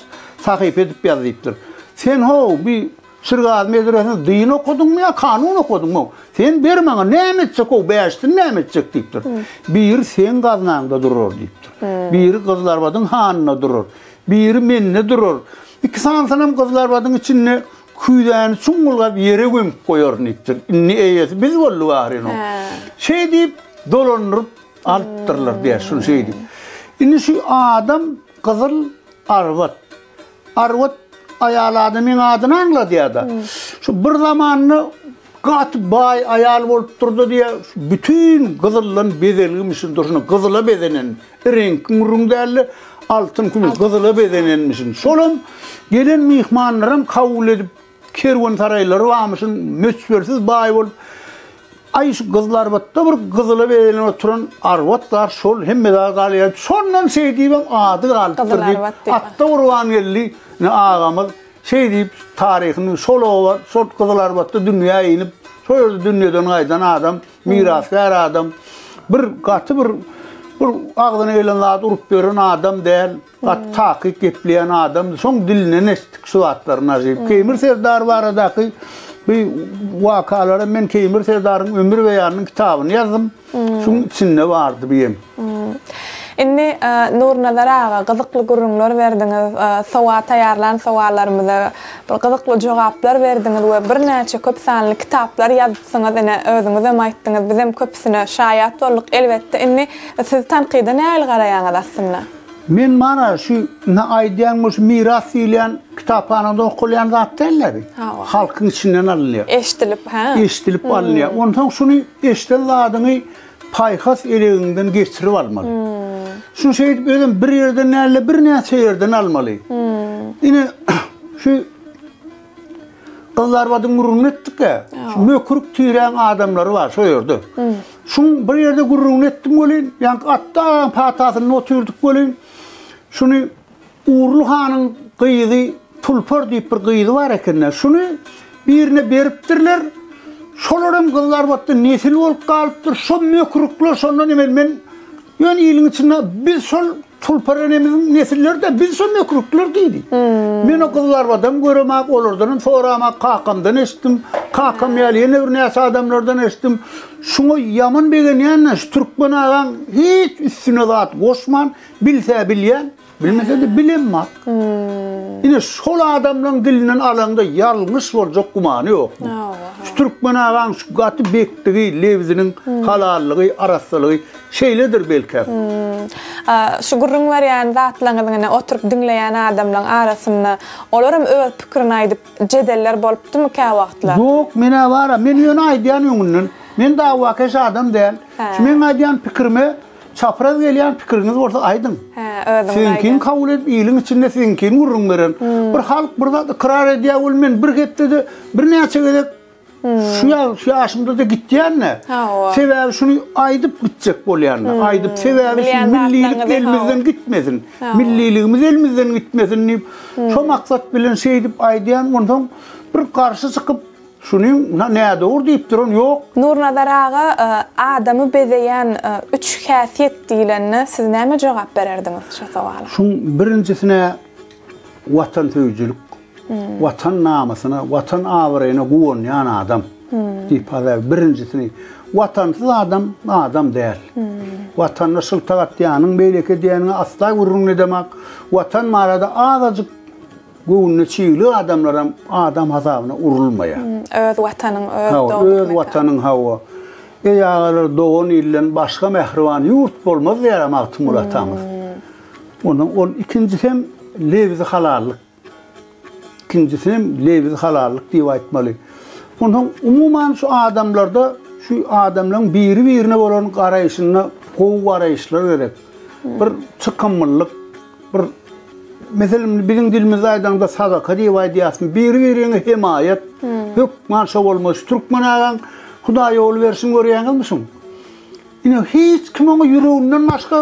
sahypa edip ýaz diýipdir. Sen how, bi Şirgazy medresesinde din okadyňmy ýa kanun okadyňmy? Sen ber maňa, näme etjek how, bäşisini näme etjek diýipdir. Biri seň gaznaňda durar diýipdir. Biri Gyzlarbadyň hanynda durar. Biri mende durar. Iki sanysynam Gyzlarbadyň içinde küýzäni çuňňul gazyp ýere gömüp goýaryn diýipdir. Indi eýesi biz bolduk ahyryn oň. Şeý diýip dolandyryp alypdyrlar diýýär şuny şeý diýip. Indi şu adam gyzyl arbat. Arbat aýal adamyň adyny aňladýar-da. Şu bir zamanda gaty baý aýal bolupdyr-da diýýär. Bütin gyzyldan bezelgimişin durşuna gyzyla bezenen Reňki gürrüň däldi, altyn kümüş gyzyla bezenenmişin. Şolam gelen myhmanlaram kabul edip, kerwensaraýlary barmyşyn, möçbersiz baý bolup, Aý, şu Gyzylarbatda bir gyzyla bezelen oturan arbat bar, şol hemme zat galýar. Şondan şeý diýibem ady galypdyr diýip, Atda Gurbangeldi agamyz şeý diýip taryhyny şol oba, şol Gyzylarbatda dünýä inip, şol ýerde dünýeden gaýdan adam. Mirasgär adam. Bir gaty bir bir agzyna gelen zady urup ýören adam däl. Gaty takyk gepleýän adam. Şoň dilinden eşitdik şu zatlary Najyp. Keýmir serdar baradaky bu wakalara men Keýmir serdaryň ömür beýanynyň kitabyny ýazdym. Şuň içinde bardy bu hem. Indi Nurnazar aga gyzykly gürrüňler berdiňiz. Sowal taýýarlan sowallarymyza bir gyzykly jogaplar berdiňiz we birnäçe köp sanly kitaplar ýazypsyňyz ine özüňizem aýtdyňyz bizem köpüsine şaýat bolduk elbetde indi siz tankyda nähili garaýaňyz aslynda? Men mana şu ine aýdýan bu şu miras diýilýän kitaphanada okalýan zat däl-de bi. Hawa. Halkyň içinden alynýar. Eşdilip hä. Eşdilip alynýar. Onsoň şuny eşden zadyňy paýhas elegiňden geçirip almaly. Şuny şeýdip özem bir ýerden däl-de birnäçe ýerden almaly. Ine şu Gyzlarbadyň gürrüňini etdik-ä. Şu Mökürük tiräň adamlary bar şo ýerde. Şuň bir ýerde gürrüňini etdim welin, ýaňky Atda agaň patasynda otyrdyk welin, şuny Ugurly hanyň gyzy Tulpar diýip bir gyzy bar eken-de, şuny birine beripdirler. Şolar hem Gyzlarbatda nesil bolup galypdyr. Şo mökürükler şondan emel men ýöne iliň içinde biz şol Tulpar enemiziň nesilleri-de biz şo mökürükler diýdi. Men o Gyzlarbadam göremak, olardan hem soramak, kakamdan eşitdim. Kakam ýaly ýene birnäçe adamlardan eşitdim. Şuňa ýaman begenýän-de şu türkmen agaň hiç üstüne zat goşman, bilse bilýän, Bilmese-de bilemok. Ine şol adamlaň dilinden alaňda ýalňyş boljak gümany ýok. Şu türkmen agaň şu gaty bekligi, lebziniň halallygy, arassalygy şeýledir belkäm. Şu gürrüň berýän zatlaryňyzyň ine oturyp diňleýän adamlaň arasynda olaram öz pikirini aýdyp jedeller bolupdymy käwagtlar? Ýok, men-ä bar-a, men ýöne aýdýan öňünden. Men dawakeş adam däl. Şu meň aýdýan pikirime Çapraz gelýän pikiriňiz bolsa aýdyň. Hä, özüňiz aýdyň. Siziňkini kabul edip iliň içinde siziňkini gürrüň beren. Bir halk bir zat ykrar edýär ol men bir hepdede birnäçe gezek şu şu ýaşymda-da gitýän-de. Hawa. Sebäbi şuny aýdyp gitjek bolýan-da. Aýdyp sebäbi şu millilik elimizden gitmesin. Milliligimiz elimizden gitmesin diýip şo maksat bilen şeýdip aýdýan onsoň bir garşy çykyp Şuny nädogry diýip duran ýok. Nurnazar aga adamy bezeýän üç häsiýet diýlende siz näme jogap bererdiňiz şo sowala? Şuň birinjisine watansöýüjilik, watan namysyna, watan abraýyna guwanýan adam diýip hazar birinjisini. Watansyz adam adam däl. Watanyna şyltak atýanyň, beýleki edýäniňe asla gürrüň edemak. Watan barada azajyk Göwnüne çigli adamlaram adam hasabyna urulmaýar. Öz watanyň, öz dogduk mekanyň. Öz watanyň, hawa. Eý agalar, dogan ilden başga mähriban ýurt bolmaz diýýär Magtymguly atamyz. Ondan ol ikinjisem lebzi halallyk. Ikinjisinem lebzi halallyk diýip aýtmaly. Onsoň umuman şu adamlarda şu adamlaryň biri-birine bolan garaýşynda gowy garaýyşlar gerek. Bir çykymlylyk, bir meselem biziň dilimizde aýdaňda sadaka diýip aýdýarsyň. Biri-biriňe hemaýat hökman şo bolmaly. Şu türkmen agaň Hudaý ýol berşin görýäňizmi şuň? Ine hiç kim oňa ýüreginden başga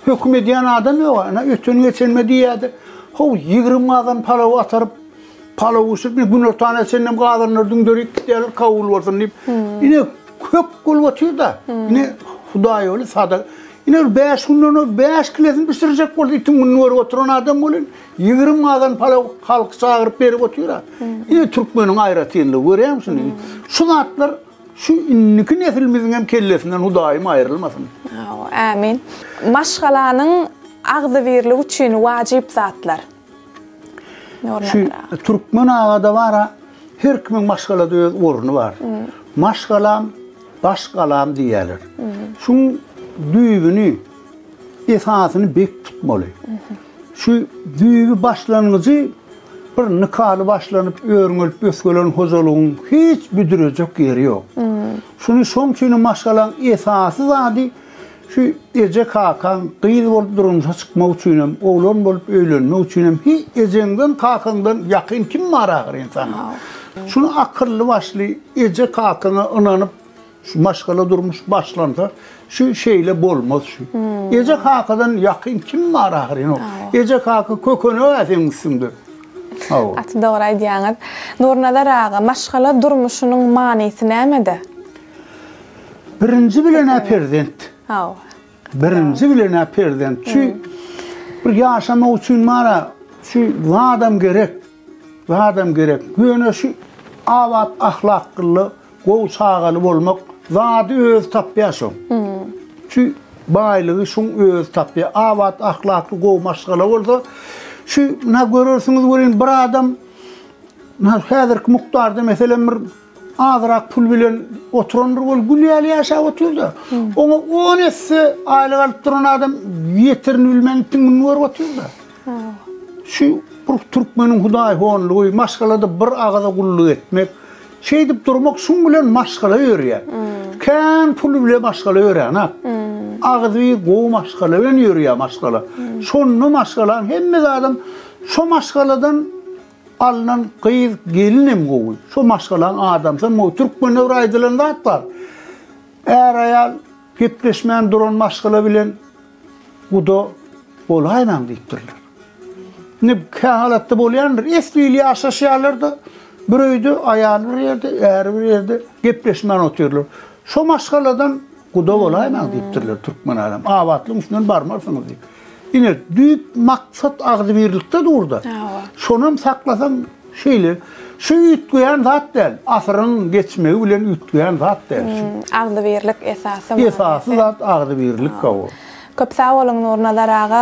höküm edýän adam ýok. Ine öten geçenme diýýärdi. How 20 gazan palaw ataryp palaw bişirip günortana çenlem gazanlar düňderip gidýärler kabul bolsun diýip. Ine kök bolup otyr-da. Ine Hudaý ýoly sada. Ine bir 5 günden o 5 kilesini bişirjek bolsa itiň gününi görüp oturan adam bolun. 20 gazan palaw halky çagyryp berip otyr-a. Ine türkmeniň aýratynlygy görýäňmi şuny? Şu zatlar Şu indiki nesilimiziň hem kellesinden Hudaýym aýrylmasyn. Hawa, ämin. Maşgalanyň agzybirligi üçin wajyp zatlar. Şu türkmen agada bara her kimiň maşgalada öz orny bar. Maşgalam baş galam diýýärler. Şuň düýbüni, esasyny bek tutmaly. Şu düýbi başlangyjy bir nikaly başlanyp örňelip ösgelen hojalygyň hiç büdürejek ýeri ýok. Şuny şoň üçinem maşgalaň esasy zady şu eje kakaň gyz bolup durmuşa çykmak üçinem, oglan bolup öýlenmek üçinem hi ejeňden kakaňdan ýakyn kim bar ahyryn saňa. Şuny akylly başly eje kakaňa ynanyp Şu maşgala durmuş başlansa şu şeýle bolmaz şu. Eje kakadan ýakyn kim bar ahyryn o. Eje kaka kökenok-ä seň üstüňde. Hawa. Gaty dogry aýdýaňyz. Nurnazar aga, maşgala durmuşynyň manysy nämede? Birinji bilen-ä perzent. Hawa. Birinji bilen-ä perzent. Şu bir ýaşamak üçin bar-a, şu zadam gerek. Zadam gerek. Ýöne şu abat ahlakly Gowy çagaly bolmak zady özi tapýar şoň. Şu baýlygy şoň özi tapýar. Abat ahlakly gowy maşgala bolsa şu na görersiňiz welin bir adam na häzirki mukdarda meselem bir azrak pul bilen oturandyr ol gül ýaly ýaşap otyrda. Oňa 10 esse aýlyk alyp duran adam ýeterini bilmän itiň görüp otyrda. Şu bir türkmeniň hudaýhonlygy, maşgalada bir agaza gulluk etmek, şeýdip durmak şuň bilen maşgala ýörýär. Kän pul bile maşgala ýöränok. Agzybir gowy maşgala bilen ýörýär maşgala. Şonda maşgalaň hemme zadam şo maşgaladan alnan gyz gelinem gowy. Şo maşgalaň adamsam gowy. Türkmende bir aýdylan zat bar. Är-aýal gepleşmän duran maşgala bilen Guda bolaýmaň diýipdirler. Indi kähalatda bolýandyr, esli ýyl ýaşaşýarlar-da, bir öýde aýaly bir ýerde, äri bir ýerde gepleşmän otyrlar. Şo maşgaladan guda bolaýmaň diýipdirler türkmen adam. Abatlygyň üstünden barmarsyňyz diýip. Ine, düýp maksat agzybirlikde dur-da. Şonam saklasaň şeýle. Şu üýtgeýän zat däl. Asyryň geçmegi bilen üýtgeýän zat däl şu. Agzybirlik esasy. Esasy zat agzybirlik hawa. Köp sag boluň Nurnazar aga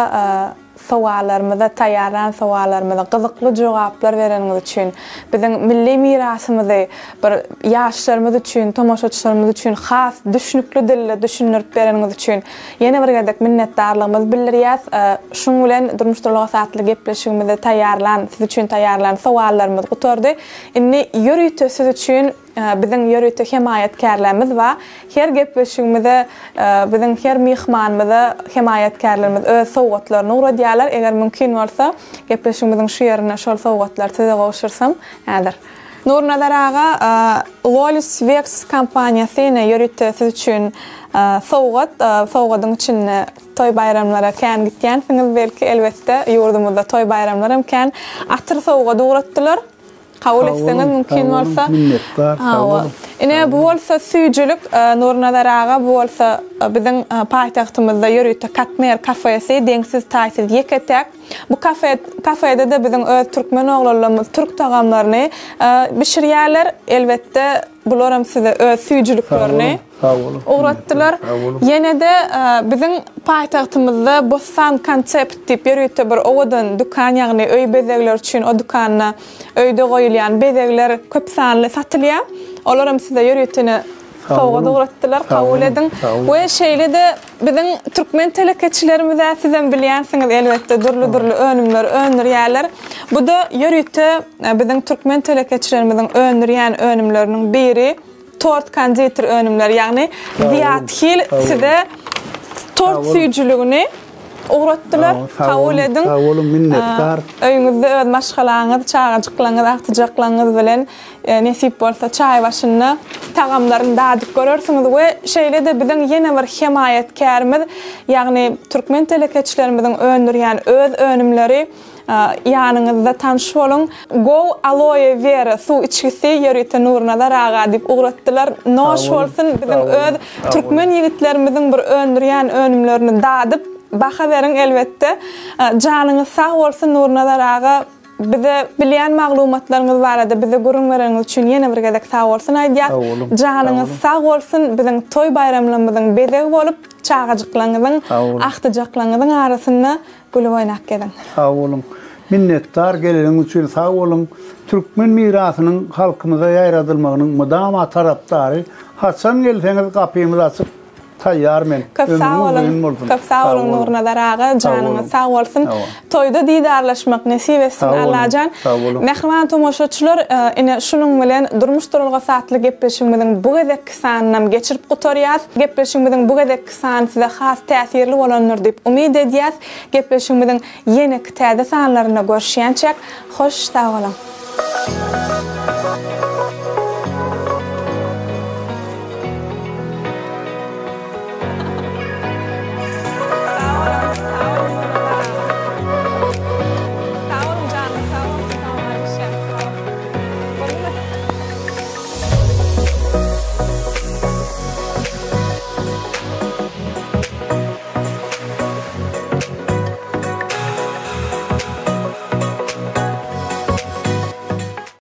sowallarymyza taýýarlan sowallarymyza gyzykly jogaplar bereniňiz üçin. Biziň milli mirasymyzy bir ýaşlarymyz üçin, tomaşaçylarymyz üçin has düşnükli dilde düşündirip bereniňiz üçin ýene bir gezek minnetdarlygymyzy bildirýäs. Şuň bilen Durmuş duralgasy atly gepleşigimizi taýýarlan, siz üçin taýýarlan sowallarymyz gutardy. Indi ýörite siz üçin biziň ýörite hemaýatkärlerimiz bar. Her gepleşigimize biziň her myhmanymyza hemaýatkärlerimiz öz sowgatlaryny ugradýarlar. Eger mümkin bolsa, gepleşigimiziň şu ýerinde şol sowgatlary size gowşursam häzir. Nurnazar aga, Lolis Wex kompaniýasy ine ýörite siz üçin sowgat. Sowgadyň içinde toý baýramlara kän gitýänsiňiz belki, elbetde ýurdumyzda toý baýramlaram kän. Atyr sowgady ugratdylar. Kabul etseňiz mümkin bolsa. Minnetdar, sag boluň. Ine bu bolsa süýjülik Nurnazar aga, bu bolsa biziň paýtagtymyzda ýörite Katmer kafesi, deňsiz-taýsyz ýeke-täk. Bu kafe kafede-de biziň öz türkmen oglanlarymyz türk tagamlaryny bişirýärler. Elbetde, bularam size öz süýjüliklerini ugratdylar. Ýene-de biziň paýtagtymyzda Bossan Concept diýip ýörite bir owadan dükan, ýagny öý bezegleri üçin o dükanda öýde goýulýan bezegler köp sanly satylýar. Olaram size ýörite ine. Sowgat ugratdylar, kabul ediň. We şeýle-de biziň türkmen telekeçilerimiz-ä sizem bilýänsiňiz elbetde dürli-dürli önümleri öndürýärler. Bu-da ýörite biziň türkmen telekeçilerimiziň öndürýän önümleriniň biri. Tort konditer önümleri ýagny Zyýat Hil size tort süýjüligini ugratdylar. Kabul ediň. Sag boluň, minnetdar. Öýüňizde öz maşgalaňyz, çagajyklaryňyz, agtyjaklaryňyz bilen nesip bolsa çaý başynda tagamlaryny dadyp görersiňiz we şeýle-de biziň ýene bir hemaýatkärimiz, ýagny türkmen telekeçilerimiziň öndürýän öz önümleri Ýanyňyzda tanyş boluň. Go Aloe Vera suw içgisi ýörite Nurnazar aga diýip ugratdylar. Noş bolsun biziň öz türkmen ýigitlerimiziň bir öndürýän önümlerini dadyp baha beriň elbetde. Janyňyz sag bolsun Nurnazar aga bize bilýän maglumatlaryňyz barada bize gürrüň bereniňiz üçin ýene bir gezek sag bolsun aýdýas. Janyňyz sag bolsun biziň toý baýramlarymyzyň bezegi bolup çagajyklaryňyzyň agtyjaklaryňyzyň arasynda Gülüp oýnap geziň. Sag boluň. Minnetdar geleniňiz üçin sag boluň. Türkmen mirasynyň halkymyza ýaýradylmagynyň mydama tarapdary. Haçan gelseňiz gapymyz açyk taýýar men. Köp sag boluň. Köp sag boluň Nurnazar aga janyňyz sag bolsun. Toýda didarlaşmak nesip etsin Allajan. Mähriban tomaşaçylar ine şunuň bilen Durmuş duralgasy atly gepleşigimiziň bu gezekki sanynam geçirip gutarýas. Gepleşigimiziň bu gezekki sany size has täsirli bolandyr diýip umyt edýäs. Gepleşigimiziň ýeneki täze sanlarynda görüşýänçäk, hoş sag boluň!